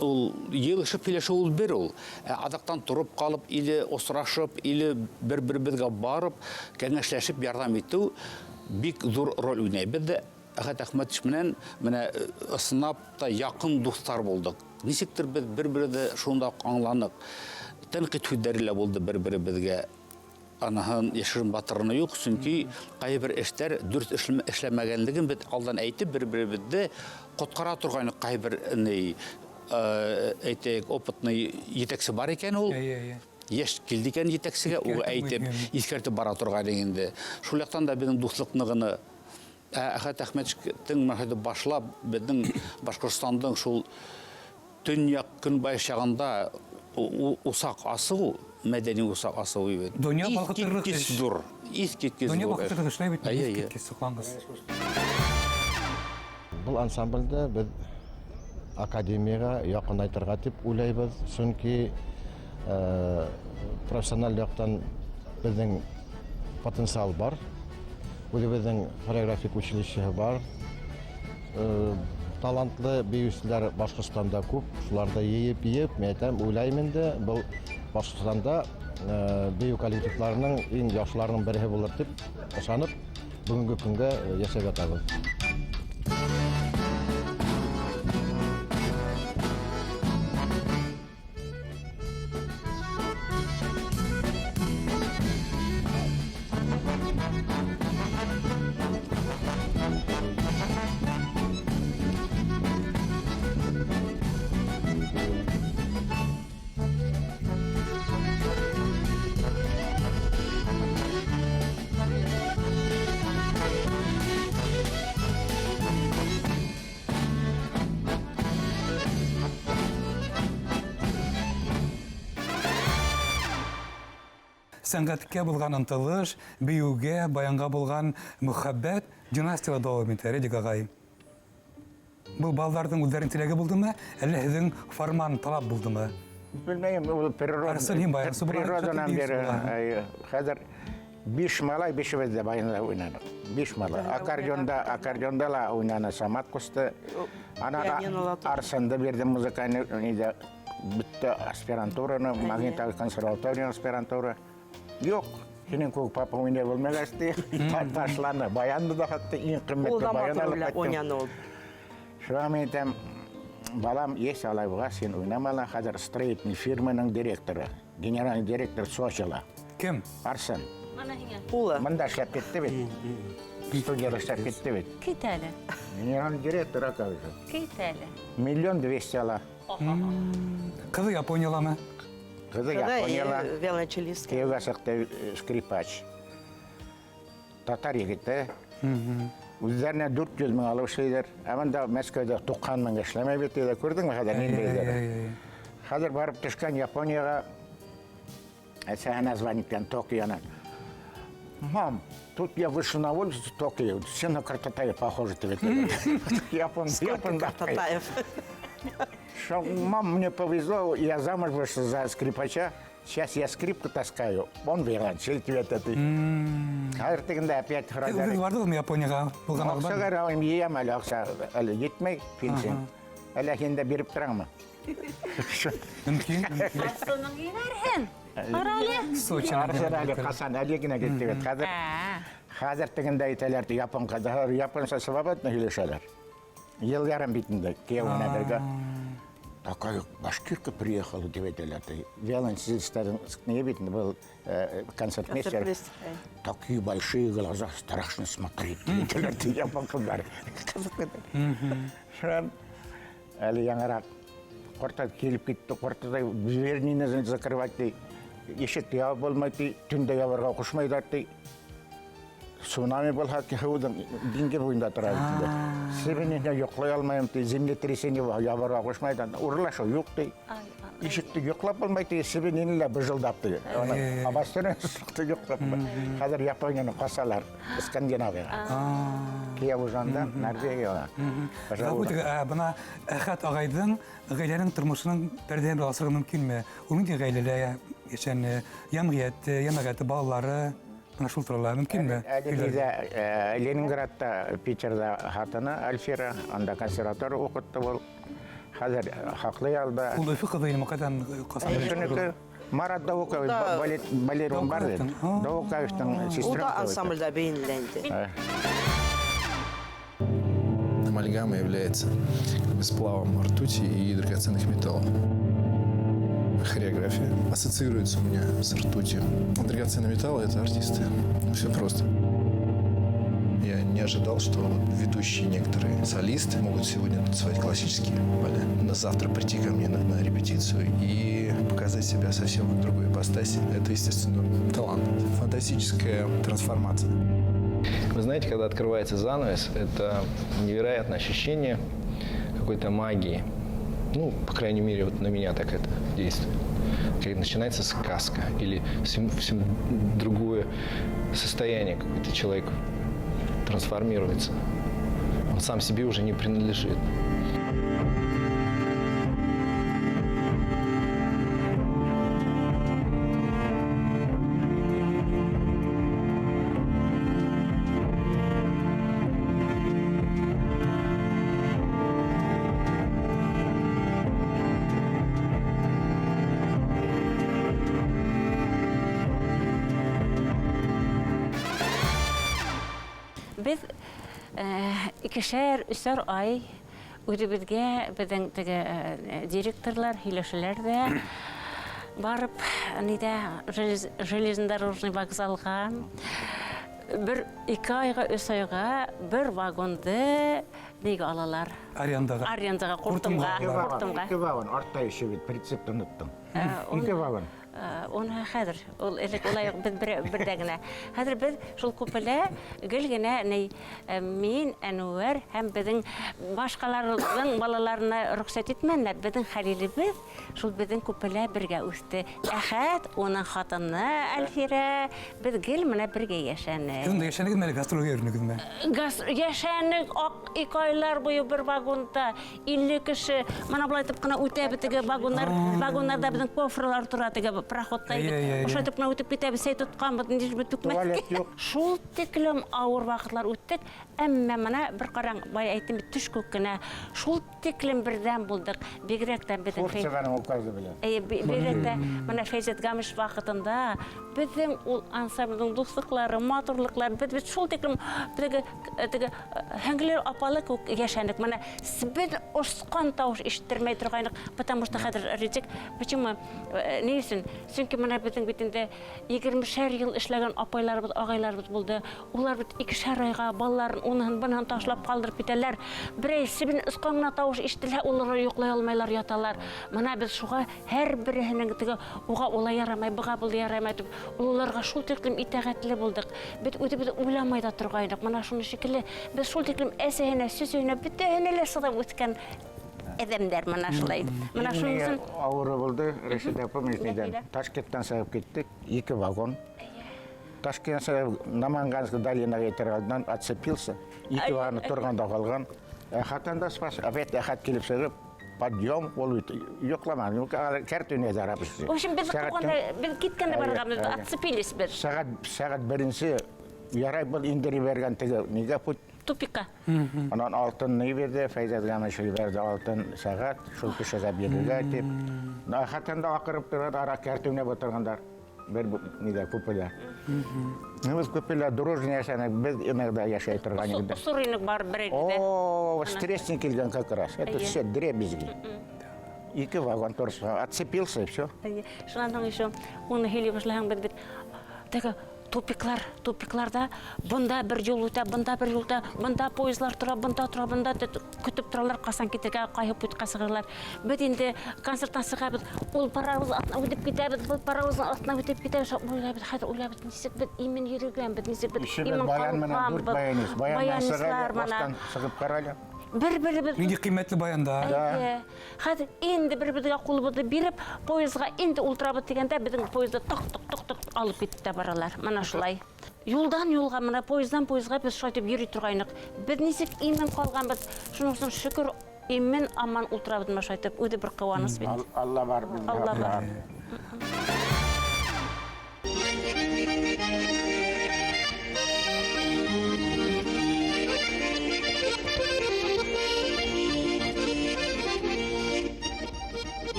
йыйылышып һөйләшеү ул бер ул. Ә аҙаҡтан тороп ҡалып, или осрашып, или бер-беребеҙгә барып, кәңәшләшеп ярҙам итеү бик ҙур роль уйнай. Беҙ ҙә Әхәт Әхмәтович менән менә ысынлап та яҡын дуҫтар булдыҡ. Нисектер беҙ бер-беребеҙҙе шунда уҡ аңланыҡ. Тәнҡит һүҙҙәре лә булды бер-беребеҙгә. Анаһын йәшерен батырыны юҡ, сөнки ҡайһы бер эштәр дөрөҫ эшләмәгәнлеген беҙ алдан әйтеп бер-беребеҙҙе ҡотҡара торғайныҡ. Ҡайһы бер әйтәйек, опытный етәксе бар икән ул. Йәш килде икән етәксегә, уға әйтеп, иҫкәртеп бара торғайны инде. Шул яҡтан да беҙҙең дуҫлыҡ ныгыны. Әхәт Әхмәтовичтың мөхәҙҙе башлап беҙҙең Башҡортостандың шул төньяҡ көнбайыш яғында усаҡ асыу, мәҙәни усаҡ асыу бит. Донъя балҡытырлыҡ Иҫ киткес эш. ҙур, иҫ киткес Донъя ҙур эш. балҡытырлыҡ эшләй бит, Әйе, иҫ әйе. киткес һоҡланғыс. Был ансамблде беҙ академияға яҡынайтырға тип уйлайбыҙ, сөнки профессиональ яҡтан беҙҙең потенциал бар. Үҙебеҙҙең хореографик училищеһы бар. Талантлы бейеүселәр Башҡортостанда күп. Шуларҙы йыйып-йыйып, мин әйтәм, уйлайым инде, был Башҡортостанда бейеү коллективтарының иң яҡшыларының береһе булыр тип ышанып, бөгөнгө көнгә йәшәп ятабыҙ. Сәнғәткә булған ынтылыш, бейеүгә, баянға булған мөхәббәт династияла дауам итә, Рәдик ағай. Был балаларҙың үҙҙәренең теләге булдымы, әллә һеҙҙең фарман талап булдымы? Белмәйем, ул Арыҫлан һин баянсы булаһың, природанан шәкерт бире, булаһың. әйе, хәҙер 5 малай, бишебеҙ ҙә баянда уйнаныҡ. 5 малай. Баянда уйнаныҡ. Аккордеонда ла уйнаны Самат ҡусты. Ана Пианинола тоже. Арсенды бирҙе музыкальный, ниҙә, бөттө аспирантураны, магниталь консерватория аспирантура. Юҡ, һинең кеүек папа уйнай белмәгәс ти, ташланы. Баянды да хатта иң ҡиммәтле Ул да баян матур алып уйлап ҡайттым. уйнаны ул. Шуға мин әйтәм, балам, есть алай булғас, һин уйнама ла, хәҙер строительный фирманың директоры, генеральный директор Сочила. Кем? Арсен. Улы. Мында эшләп китте бит. Студияда эшләп китте бит. Кит әле. Генеральный директор, оказывается. Кит әле. 1 200 000 ала. Ҡыҙы Японияламы? Ҡыҙы Японияла. Виолончелистка. Кейәүгә сыҡты, скрипач. Татар егете. Үҙҙәренә 400 мең алып эшләйҙәр. Ә бында Мәскәүҙә 90 мең эшләмәй бит инде. Күрҙеңме хәҙер ниндәйҙәр? Хәҙер барып төшкән Японияға, әсәһенә звонит иткән Токионан. Мам, тут я вышел на улицу в Токио, все на Картатая похожи. Ты ведь. Япон, Сколько япон, Картатаев? Что, мам, мне повезло, я замуж вышел за скрипача. Сейчас я скрипку таскаю, он виолончель тебе ты. Хәҙер тегендә опять Үҙегеҙ барҙығыҙмы Японияға? Булған Аҡса ҡарайым, йыям әле, аҡса әле етмәй пенсия. Әле һин дә биреп тораңмы? Мөмкин. Арсының ебәрһен. Ҡара әле. Сочи. Арсен әле ҡасан әле генә китте бит. Хәҙер тегендә әйтәләр, япон ҡыҙҙар японса свободно һөйләшәләр. Йыл ярым бит инде кейәү менән бергә. Такая башкирка приехала, тип әйтәләр. Виолончелистларҙың не бит инде был концертмейстер. Концертмейстер. Такие большие глаза, страшно смотреть. Тип әйтәләр, япон ҡыҙҙары. Ҡыҙыҡ бит. Шунан әле яңыраҡ ҡортай килеп китте, ҡортай дверь не закрывать ти. Ишек ябып булмай ти, төндә ябырға ҡушмайҙар ти. Цунами булһа, һыуҙың диңгеҙ буйында тора бит инде. Себененә йоҡлай алмайым ти, землетрясение ябырға ҡушмайҙар. Урлашыу юҡ ти. Ишекте йоҡлап булмай ти, себенене лә быжылдап ти. Абастырын йоҡлап. Хәҙер Японияны ҡасалар, Скандинавияға. Кейәү анда, Норвегияға. Ғәфү итегеҙ, бына Әхәт ағайҙың ғаиләнең тормошоноң пәрҙәһен бер асырға мөмкинме? Ул ниндәй ғаиләлә йәшәне, йәмғиәте, йәмәғәте, балалары, бына шул турала мөмкинме? Әле биҙҙә, Ленинградта, Питерҙа хатыны Альфира, анда консерватория уҡытты ул. Хәҙер хаҡлы ялда. Ул Өфө ҡыҙы инеме, ҡайҙан ҡасан? Өфөнөкө. Марат Дауков, балет бар бит. Дауковтың Ул да сестренка. ансамблдә бейенле инде. Амальгама является как бы сплавом ртути и драгоценных металлов. Хореография ассоциируется у меня с ртутью. Драгоценные металлы — это артисты. Все просто. Я не ожидал, что ведущие некоторые солисты могут сегодня танцевать классический балет, на завтра прийти ко мне на репетицию и показать себя совсем в другой ипостаси. Это, естественно, талант. Фантастическая трансформация. Вы знаете, когда открывается занавес, это невероятное ощущение какой-то магии. Ну, по крайней мере, вот на меня так это действует. Когда начинается сказка или совсем другое состояние, какой-то человек трансформируется. Он сам себе уже не принадлежит. Беҙ икешәр, өсәр ай үҙебеҙгә беҙҙең теге директорлар һөйләшәләр ҙә барып ниҙә железнодорожный вокзалға бер 2 айға, 3 айға бер вагонды нигә алалар? Арендаға. Арендаға, ҡуртымға. Ҡуртымға. 2 вагон, артта еще бит, прицепты оноттоң. 2 вагон. Уны хәҙер, ул элек улай юҡ, беҙ берҙә генә. Хәҙер беҙ шул купелә гел генә ни, мин, Әнүәр һәм беҙҙең башҡаларҙың балаларына рөхсәт итмәнеләр. Беҙҙең Хәлилебеҙ шул беҙҙең купелә бергә үҫте. Әхәт, уның хатыны Әлфирә, беҙ гел менә бергә йәшәнек. Һеҙ унда йәшәнегеҙме әле, гастролгә йөрөнөгөҙмө? Йәшәнек, аҡ 2 айлар буйы бер вагонда, 50 кеше. Мына былай итеп кенә үтәбеҙ теге вагоннар, вагоннарда беҙҙең кофрлар тора теге проходта. Ошо итеп кенә үтеп китәбеҙ, сәй тотҡанбыҙ, ниндәйҙер бер түкмәҫ. Туалет юҡ. Шул тиклем ауыр ваҡытлар үттек, әммә мына бер ҡараң, бай әйтем бит, төш күк кенә. Шул тиклем берҙәм булдыҡ. Бигерәк тә беҙҙең Фурцеваның указы белән. Эйе, бигерәк тә мына Фәйзәт Гамиш ваҡытында беҙҙең ул ансамблдың дуҫлыҡлары, матурлыҡлары, беҙ бит шул тиклем теге теге һеңле апалы кеүек йәшәнек. Мына беҙ осҡан тауыш ишеттермәй торғайныҡ, потому что хәҙер Ритик, почему, ни өсөн? Сөнки мына беҙҙең бит инде 20-шәр йыл эшләгән апайларыбыҙ, ағайларыбыҙ булды. Улар бит икешәр айға балаларын уныһын, быныһын ташлап ҡалдырып китәләр. Берәй себен осҡан ғына тауыш ишетелһә, улар йоҡлай алмайлар, яталар. Мына беҙ шуға һәр береһенең теге уға улай ярамай, быға был ярамай тип, уларға шул тиклем итәғәтле булдыҡ. Беҙ үҙебеҙ уйламай ҙа торғайныҡ. Мына шуны шикелле беҙ шул тиклем әсәһенә, сөсөһөнә, бөтәһенә лә сыҙап үҫкән әҙәмдәр мына шулай. Мына шуның өсөн Ауыры булды, Рәшидә апа, нидән? Ташкенттан сығып киттек, 2 вагон. Ташкенттан сығып, Наманганск долинаға етер алдынан отцепился, 2 вагон торғанда ҡалған. Әхәттән дә спас, опять Әхәт килеп сығып, подъем, ул бит йоҡламаны, ну, кәрт уйнай зарабыз. В общем, беҙ торғанда, беҙ киткәндә барғанбыҙ, отцепились беҙ. Сәғәт беренсе, ярай был индереп бәргән теге, нигә путь? Тупика. Анан алтын ни бирҙе, Фәйзәт Гамиш бирҙе алтын сәғәт, шул кешегә бирергә тип. Әхәттән дә аҡырып торған, ара кәрт уйнап ултырғандар. Бер нидә, купелә. Беҙ купелә дружно йәшәнек, беҙ иногда йәшәй торған инде. Осор инек бар бер ерҙә. О, встречный килгән как раз. Это все дребезги. 2 вагон торып, отцепился и все. Эйе. Шунан һуң еще уны һөйләй башлаһаң, беҙ бит теге тупиклар, тупикларда бында бер юл үтә, бында бер юл үтә, бында поездлар тора, бында тора, бында көтөп торалар, ҡасан китергә, ҡайһы путьҡа сығырлар. Беҙ инде концерттан сығабыҙ, ул паровоз артына үтеп китәбеҙ, был паровоздың артына үтеп китәбеҙ. Уйлайбыҙ, хәҙер уйлайбыҙ, нисек беҙ имен йөрөгәнбеҙ, нисек беҙ Ишебеҙ имен баян менән дүрт ҡалғанбыҙ. баянист. Баяндан сыға Баянистлар әле, мына. баштан сығып ҡара әле. Бер-беребеҙ Ниндәй ҡиммәтле баяндар. Эйе. Хәҙер инде бер-беребеҙгә ҡулыбыҙҙы биреп, поездға инде ултырабыҙ тигәндә, беҙҙең поезды тыҡ-тыҡ-тыҡ-тыҡ алып китеп тә баралар. Мына шулай. Юлдан юлға, мына поездан поездға беҙ шулай итеп йөрөй торғайныҡ. Беҙ нисек имен ҡалғанбыҙ, шуның өсөн шөкөр, имен аман ултырабыҙ мына шулай итеп. Үҙе бер ҡыуаныс бит. Алла бар беҙҙә. Алла бар.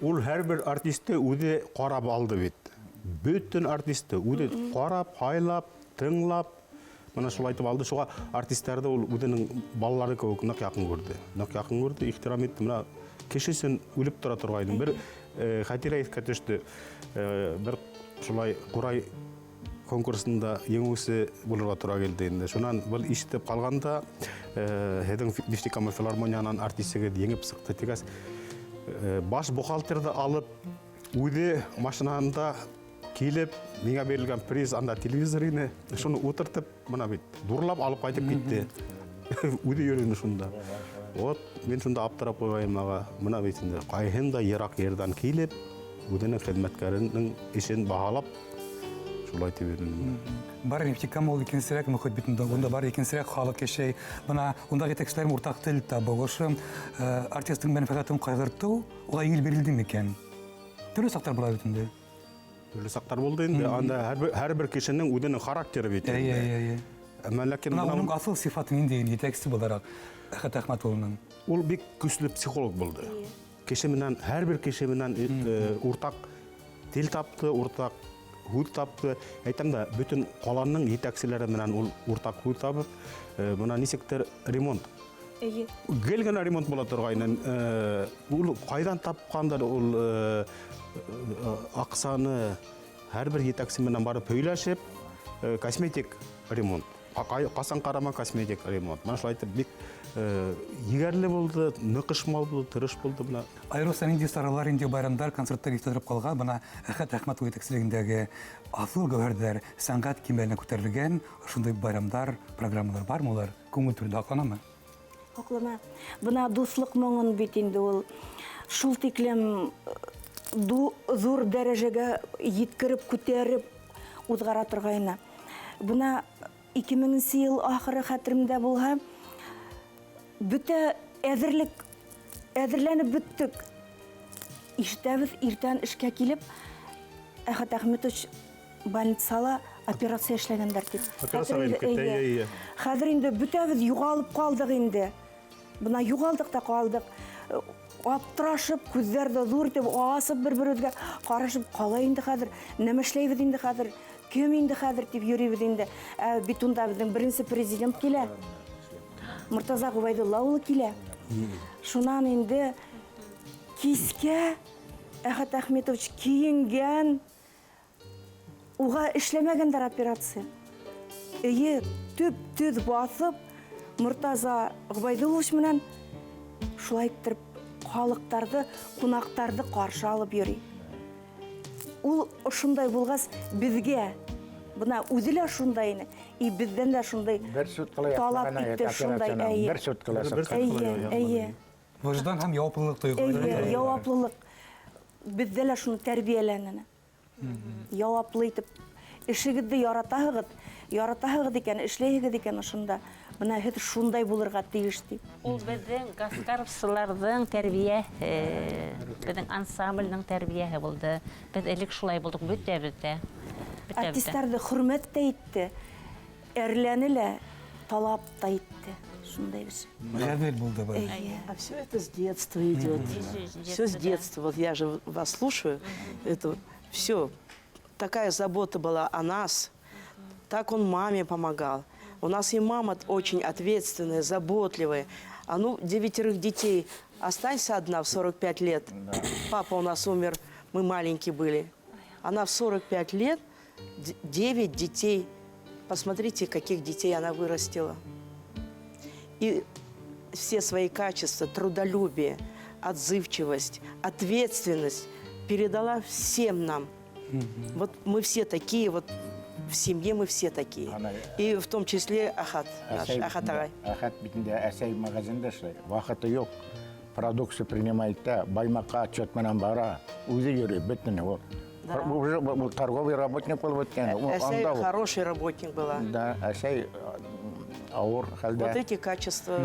Ул һәр бер артисты үҙе ҡарап алды бит. Бөтөн артисты үҙе ҡарап, һайлап, тыңлап, мына шулай итеп алды. Шуға артистарҙы ул үҙенең балалары кеүек ныҡ яҡын күрҙе. Ныҡ яҡын күрҙе, ихтирам итте. Мына кеше өсөн үлеп тора торғайны. Бер хәтирә иҫкә төштө. Бер шулай ҡурай конкурсында еңеүсе булырға тура килде инде. Шунан был ишетеп ҡалғанда, һеҙҙең Нефтекама филармониянан артистегеҙ еңеп сыҡты тигәс, баш бухгалтерҙы алып, үҙе машинаһында килеп, миңә бирелгән приз анда телевизор ине. Шуны ултыртып, мына бит, дурлап алып ҡайтып китте. Үҙе йөрөнө шунда. Вот, мин шунда аптырап ҡуйғайным аға. Мына бит инде ҡайһын да йыраҡ ерҙән килеп, үҙенең хеҙмәткәренең эшен баһалап, шулай тип йөрөнө. Бар Нефтекама ул икенсерәк мөхит бит инде, унда бар икенсерәк халыҡ йәшәй. Бына ундағы етәкселәр уртаҡ тел табыу, ошо артисттың мәнфәғәтен ҡайғыртыу уға еңел бирелде микән? Төрлө саҡтар була бит инде. Төрлө саҡтар булды инде. Анда һәр бер кешенең үҙенең характеры бит инде. Эйе, эйе, эйе. Әммә ләкин Бына бына уның аҫыл сифаты ниндәй инде етәксе булараҡ Әхәт Әхмәт улының? Ул бик көслө психолог булды. Кеше менән, һәр бер кеше менән, уртаҡ тел тапты, уртаҡ һүҙ тапты. Әйтәм дә, бөтөн ҡаланың етәкселәре менән ул уртаҡ һүҙ табып, бына нисектер ремонт. Гел генә ремонт була торғайны. Ул ҡайҙан тапҡандыр ул аҡсаны һәр бер етәксе менән барып һөйләшеп, косметик ремонт. Ҡасан ҡарама косметик ремонт. Мына шулай итеп бик егәрле булды, ныҡышмал булды, тырыш булды бына. Айырыуса ниндәй саралар, ниндәй байрамдар, концерттар иҫтә ҡалған, бына Әхәт Әхмәт улы етәкселегендәге аҫыл гәүһәрҙәр сәнғәт кимәленә күтәрелгән шундай байрамдар, программалар бармы улар? Күңел түрендә һаҡланамы? Һаҡлана. Бына дуҫлыҡ моңон бит инде ул. Шул тиклем ҙур дәрәжәгә еткереп, күтәреп уҙғара торғайны. Бына 2000 йыл ахыры хәтеремдә булһа, бөтә әҙерләнеп бөттөк. Ишетәбеҙ, иртән эшкә килеп, Әхәт Әхмәтович больницала операция эшләгәндәр тип. Хәҙер инде бөтәбеҙ юғалып ҡалдыҡ инде. Бына юғалдыҡ та ҡалдыҡ. Аптырашып, күҙҙәрҙе ҙур итеп асып бер-беребеҙгә ҡарашып, ҡалай инде хәҙер, нәмә эшләйбеҙ инде хәҙер, кем инде хәҙер тип йөрөйбөҙ инде. Ә бит унда беҙҙең беренсе президент килә. Мортаза Ғүбәйҙулла улы килә. Шунан инде кискә Әхәт Әхмәтович кейенгән, уға эшләмәгәндәр операция. Эйе, төп-төҙ баҫып, Мортаза Ғүбәйҙуллович менән шулай иттереп халыҡтарҙы, ҡунаҡтарҙы ҡаршы алып йөрөй. Ул ошондай булғас, беҙгә, бына үҙе лә шундай ине, и беҙҙән дә шундай талап итте, шундай, әйе. Бер суткала сыҡҡан. Эйе, эйе. Выждан һәм яуаплылыҡ тойғоһо. Эйе, яуаплылыҡ. Беҙҙә лә шуны тәрбиәләне. Яуаплы итеп, эшегеҙҙе яратаһығыҙ, яратаһығыҙ икән, эшләйһегеҙ икән ошонда. Бына һеҙ шундай булырға тейеш тип. Ул беҙҙең гаскаровсыларҙың тәрбиәһе, беҙҙең ансамблдең тәрбиәһе булды. Беҙ элек шулай булдыҡ, бөтәбеҙ ҙә. Артистарҙы хөрмәт тә итте, әрләне лә, талап та итте. Шундай бер. Ғәҙел булды был. А все это с детства идет. Все с детства. Вот я же вас слушаю. Это все. Такая забота была о нас. Так он маме помогал. У нас и мама очень ответственная, заботливая. А ну, 9 детей. Останься одна в 45 лет. Папа у нас умер, мы маленькие были. Она в 45 лет, 9 детей. Посмотрите, каких детей она вырастила. И все свои качества, трудолюбие, отзывчивость, ответственность передала всем нам. Вот мы все такие, вот в семье мы все такие. И в том числе Ахат, наш, Ахат ағай. Ахат бит инде әсәй магазинда эшләй. Ваҡыты юҡ. Продукция принимает да, Баймаҡҡа отчет менән бара. Үҙе йөрөй, бөтөнө ул. Уже был торговый работник булып бөткән. Әсәй хороший работник была. Да, әсәй ауыр хәлдә. Вот эти качества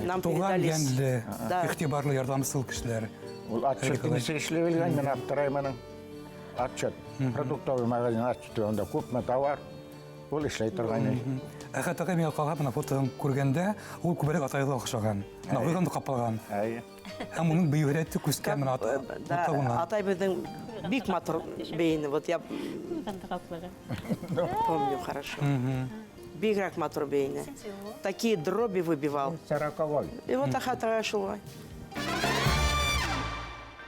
нам Туған передались. йәнле, иғтибарлы, ярҙамсыл кешеләр. Ул отчет нисек эшләй белгән, мин аптырайым аның. Отчет. Продуктовый магазин отчет, унда күпме товар, ул эшләй торған. Әхәт ағай миңә ҡалһа, бына фотоһын күргәндә, ул күберәк атайға оҡшаған. Бына уйғанды ҡаплаған. Һәм уның бейеү һүрәте күскән менән Да, атай беҙҙең бик матур бейене. Вот я помню хорошо. Бигерәк матур бейене. Такие дроби выбивал. Сороковой. И вот Ахат ағай шулай.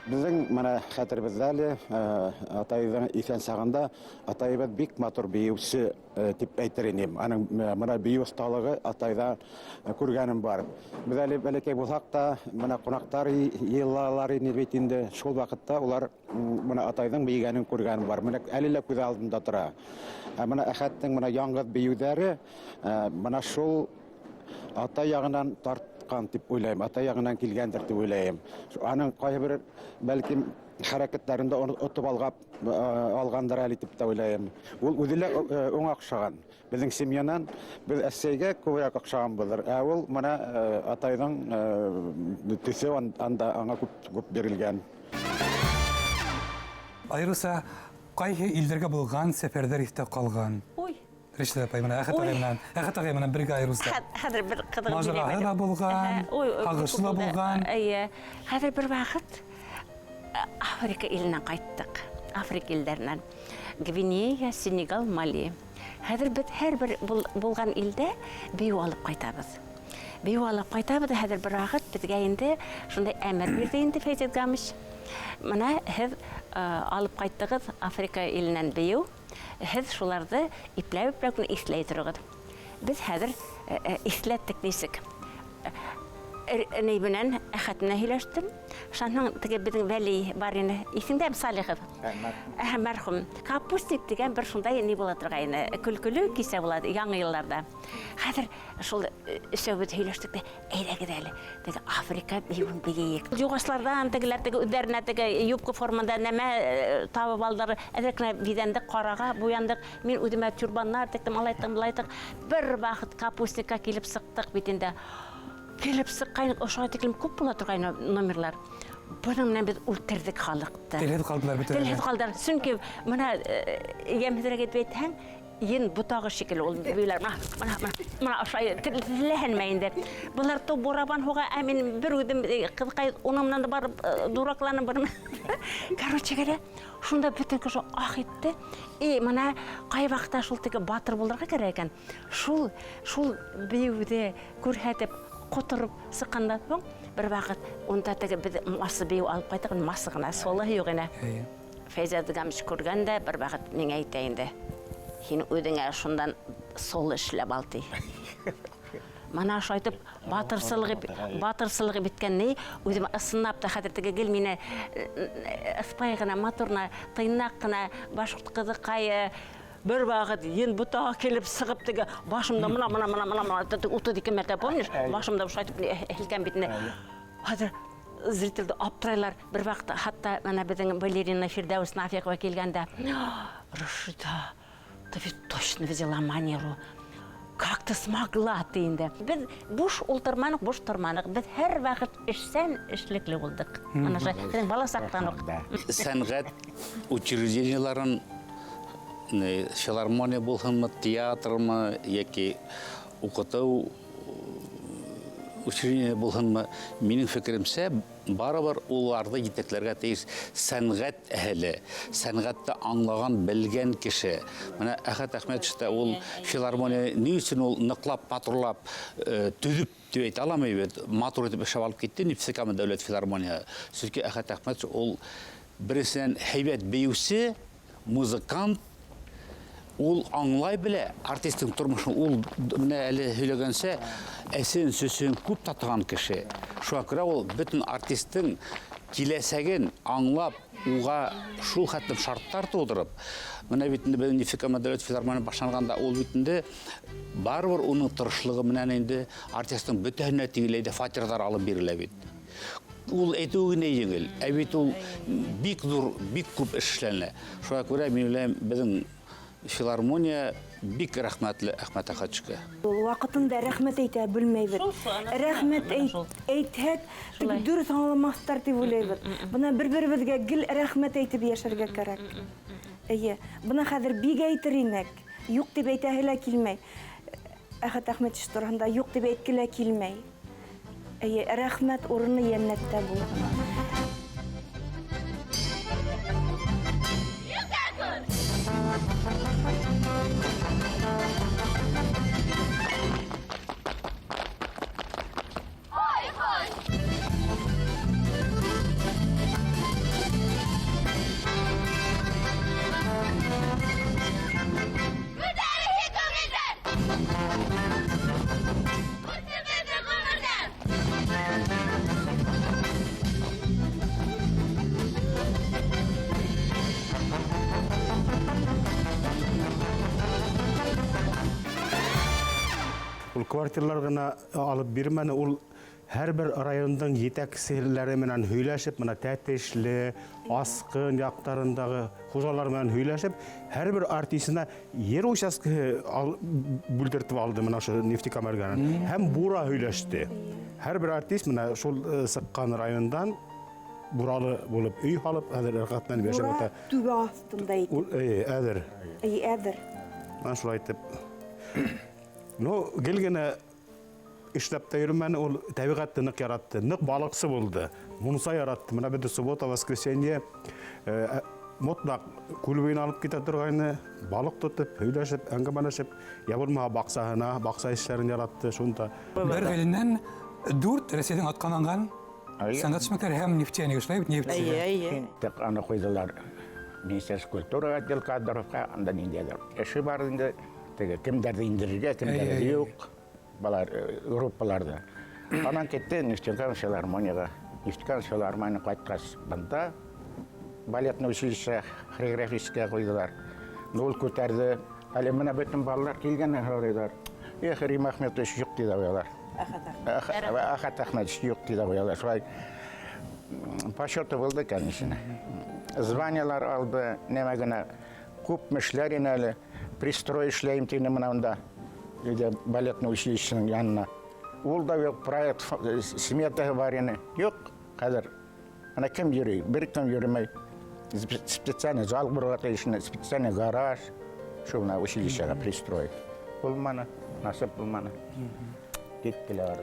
Беҙҙең менә хәтеребеҙҙә әле, атайҙың иҫән сағында атайыбыҙ бик матур бейеүсе тип әйтер инем. Аның мына бейеү оҫталығы атайҙа күргәнем бар. Беҙ әле бәләкәй булһаҡ та, мына ҡунаҡтар йыйылалар ине бит инде. Шул ваҡытта улар мына атайҙың бейегәнен күргәнем бар. Мына әле лә күҙ алдында тора. Ә мына Әхәттең мына яңғыҙ бейеүҙәре, мына шул атай яғынан тартҡан тип уйлайым, атай яғынан килгәндер тип уйлайым. Аның ҡайһы бер бәлкем хәрәкәттәрен дә отоп алғандыр әле тип тә уйлайым. Ул үҙе лә уңа оҡшаған. Беҙҙең семьянан беҙ әсәйгә күберәк оҡшағанбыҙҙыр. Ә ул мына атайҙың төҫө анда аңа күп бирелгән. Айырыуса ҡайһы илдәргә булған сәфәрҙәр иҫтә ҡалған? Ой. Рәшидә апай, мына Әхәт ағай менән, Әхәт ағай менән бергә айырыуса. Хәҙер бер ҡыҙығым Мажараһы бирәм ла әле. булған, Ой, ой, һағышы ла күп булды. булған. Эйе. Хәҙер бер ваҡыт Африка иленән ҡайттыҡ. Африка илдәренән. Гвинея, Сенегал, Мали. Хәҙер беҙ һәр бер булған илдә бейеү алып ҡайтабыҙ. Бейеү алып ҡайтабыҙ, хәҙер бер ваҡыт беҙгә инде шундай әмер бирҙе инде Фәйзет Гамыш. Мына һеҙ алып ҡайттығыҙ Африка иленән бейеү. Һеҙ шуларҙы ипләп-ипләп кенә иҫләй тороғоҙ. Беҙ хәҙер иҫләттек нисек. Ни менән Әхәт менән һөйләштем. Шунан теге беҙҙең Вәли бар ине. Иҫеңдәме Салихов? Мәрхүм. Капустник тигән бер шундай ни була торғайны. Көлкөлө кисә була яңы йылларҙа. Хәҙер шул өсәүбеҙ һөйләштек тә, әйҙәгеҙ әле, теге Африка бейеүен бейейек. Юғашларҙан тегеләр теге үҙҙәренә теге юбка формында нәмә табып алдылар. Әҙерәк кенә биҙәндек, ҡараға буяндыҡ. Мин үҙемә тюрбаннар тектем, алайттым, былайттыҡ. Бер ваҡыт капустникка килеп сыҡтыҡ бит инде. Килеп сыҡҡайныҡ, ошоға тиклем күп була торғайны номерлар. Бының менән беҙ үлтерҙек халыҡты. Телһеҙ ҡалдылар бөтә. Телһеҙ ҡалдылар. Сөнки бына йәмһеҙерәк итеп әйтһәң, ен ботағы шикелле ул бейеүҙәр. Мына, мына, мына, мына ошолай телләһенмәй инде. Былар то барабан һуға, ә мин бер үҙем ҡыҙыҡай уның менән дә барып дуракланып барам. Короче говоря, шунда бөтөн кеше ах итте. И мына ҡай ваҡытта шул теге батыр булырға кәрәк икән. Шул бейеүҙе күрһәтеп ҡотороп сыҡҡандан һуң бер ваҡыт унда теге беҙ масса бейеү алып ҡайттыҡ, масса ғына, солоһы юҡ ине. Фәйзә Дгамович күргән дә бер ваҡыт миңә әйтә инде: һин үҙеңә шундан соло эшләп ал, ти. Мана ошо әйтеп, батырсылығы бөткән ни, үҙем ысынлап та хәҙер теге гел мине ыҫпай ғына, матур ғына, тыйнаҡ ҡына башҡорт ҡыҙыҡайы бер ваҡыт ен ботаға килеп сығып теге башымда мына, мына, мына, мына, мына, теге 32 мәртәбә, помнишь? Башымда ошо әйтеп, һелкән бит инде. Хәҙер зрительде аптырайлар. Бер ваҡыт хатта мына беҙҙең балерина Фирҙәүес Нафиҡова килгәндә, Рашида, ты ведь точно взяла манеру. Как ты смогла, ты инде. Беҙ буш ултырманыҡ, буш торманыҡ. Беҙ һәр ваҡыт эшсән, эшлекле булдыҡ. Ана шулай, беҙҙең бала саҡтан уҡ. Сәнғәт учреждениеларын, филармония булһынмы, театрмы, йәки уҡытыу учреждение булһынмы, минең фекеремсә, барыбер уларҙы етәкләргә тейеш сәнғәт әһеле, сәнғәтте аңлаған, белгән кеше. Мына Әхәт Әхмәтович та ул филармония ни өсөн ул ныҡлап, матурлап, төҙөп тип әйтә аламай бит, матур итеп эшләп алып китте Нефтекама дәүләт филармонияһы. Сөнки Әхәт Әхмәтович ул беренсенән һәйбәт бейеүсе, музыкант, ул аңлай белә артистың тормошон, ул менә әле һөйләгәнсә, әсен сөсен күп татыған кеше. Шуңа күрә ул бөтен артистың киләсәген аңлап, уға шул хәтлем шарттар тыуҙырып, менә бит инде беҙҙең Нефтекама дәүләт филармонияһы башланғанда ул бит инде барыбер уның тырышлығы менән инде артистың бөтәһенә тигеләй дә фатирҙар алып бирелә бит. Ул әйтеүе генә еңел, ә бит ул бик ҙур, бик күп эш эшләнә. Шуңа күрә мин уйлайым, беҙҙең филармония бик рәхмәтле Әхмәт Әхәтовичка. Ул ваҡытында рәхмәт әйтә белмәйбеҙ. Шул, шул, ана Рәхмәт шул, шул. әйтһәк, Шулай. теге дөрөҫ аңламаҫтар тип уйлайбыҙ. Бына бер-беребеҙгә гел рәхмәт әйтеп йәшәргә кәрәк. Эйе, бына хәҙер бик әйтер инек. Юҡ тип әйтәһе лә килмәй. Әхәт Әхмәтович тураһында юҡ тип әйтке лә килмәй. Эйе, рәхмәт урыны йәннәттә булһын. Ул квартиралар ғына алып бирмәне, ул һәр бер райондың етәкселәре менән һөйләшеп, мына Тәтешле, Асҡын яҡтарындағы хужалар менән һөйләшеп, һәр бер артисына ер участкаһы бүлдертеп алды мына ошо Нефтекама эргәһенән. Һәм бура һөйләште. Һәр бер артист мына шул сыҡҡан райондан буралы булып өй һалып, хәҙер рәхәтләнеп йәшәп Бура ята. түбә аҫтында икән. Ул, эйе, әҙер. Эйе, әҙер. Мына шулай итеп. Ну, гел генә эшләп тә йөрөмәне, ул тәбиғәтте ныҡ яратты, ныҡ балыҡсы булды, мунса яратты. Мына беҙҙе суббота, воскресенье мотлаҡ күл буйына алып китә торғайны, балыҡ тотоп, һөйләшеп, әңгәмәләшеп, йә булмаһа баҡсаһына, баҡса эштәрен яратты шунда. Бер ғаиләнән 4 Рәсәйҙең атҡананған сәнғәт эшмәкәре һәм нефтяник эшләй бит, нефтсе. Эйе, эйе. Тик аны ҡуйҙылар Министерство культуры отдел кадровка, анда ниндәйҙер эше бар инде. Теге кемдәрҙе индерергә, кемдәрҙе юҡ. Балар группаларҙа. Анан китте Нефтекамск филармонияға. Нефтекамск филармония ҡайтҡас бында балетный училище хореографическая ҡуйҙылар. Ну, ул күтәрҙе. Әле мына бөтөн балалар килгән һорайҙар. Эх, Рим Ахметович юҡ ти ҙә ҡуялар. Әхәт Әхмәтович юҡ ти ҙә ҡуялар. Шулай по счету булды, конечно. Званиялар алды, нәмә генә күпме эшләр ине әле. Пристрой эшләйем тине мына унда. Өйҙә балетный училищеның янына. Ул да юҡ, проект сметаһы бар ине. Юҡ, хәҙер. Ана кем йөрөй? Бер кем йөрөмәй. Специальный зал булырға тейеш, специальный гараж. Шул мына училищеға пристрой. Булманы, насип булманы. Киттеләр.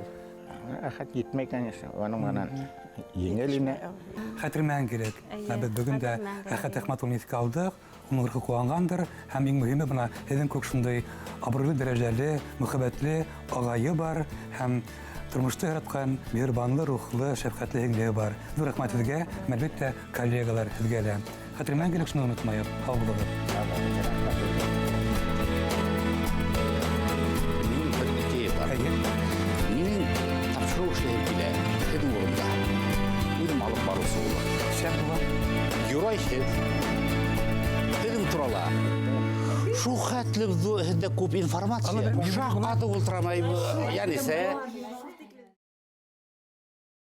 Әхәт етмәй, конечно. Уның менән еңел ине. Хәтер мәңгелек. Эйе, Беҙ бөгөн дә хәтер мәңгелек. Әхәт Әхмәт улын иҫкә алдыҡ. Уның рухы ҡыуанғандыр. Һәм иң мөһиме бына һеҙҙең кеүек шундай абруйлы, дәрәжәле, мөхәббәтле ағайы бар һәм тормошто яратҡан миһырбанлы, рухлы, шәфҡәтле һеңлеһе бар. Ҙур рәхмәт һеҙгә, һәм әлбиттә, коллегалар һеҙгә лә. Хәтер мәңгелек, шуны онотмайыҡ. Һау булығыҙ. Минең бер идея бар. Әйе. Минең тапшырыу эшләйем килә һеҙҙең урында. Үҙем алып барыусы булып. Шәп була. Юрай һеҙ. Һеҙҙең турала. Шул хәтле һеҙҙә күп информация. Аны Шаҡ ҡатып ултырам, Янисе.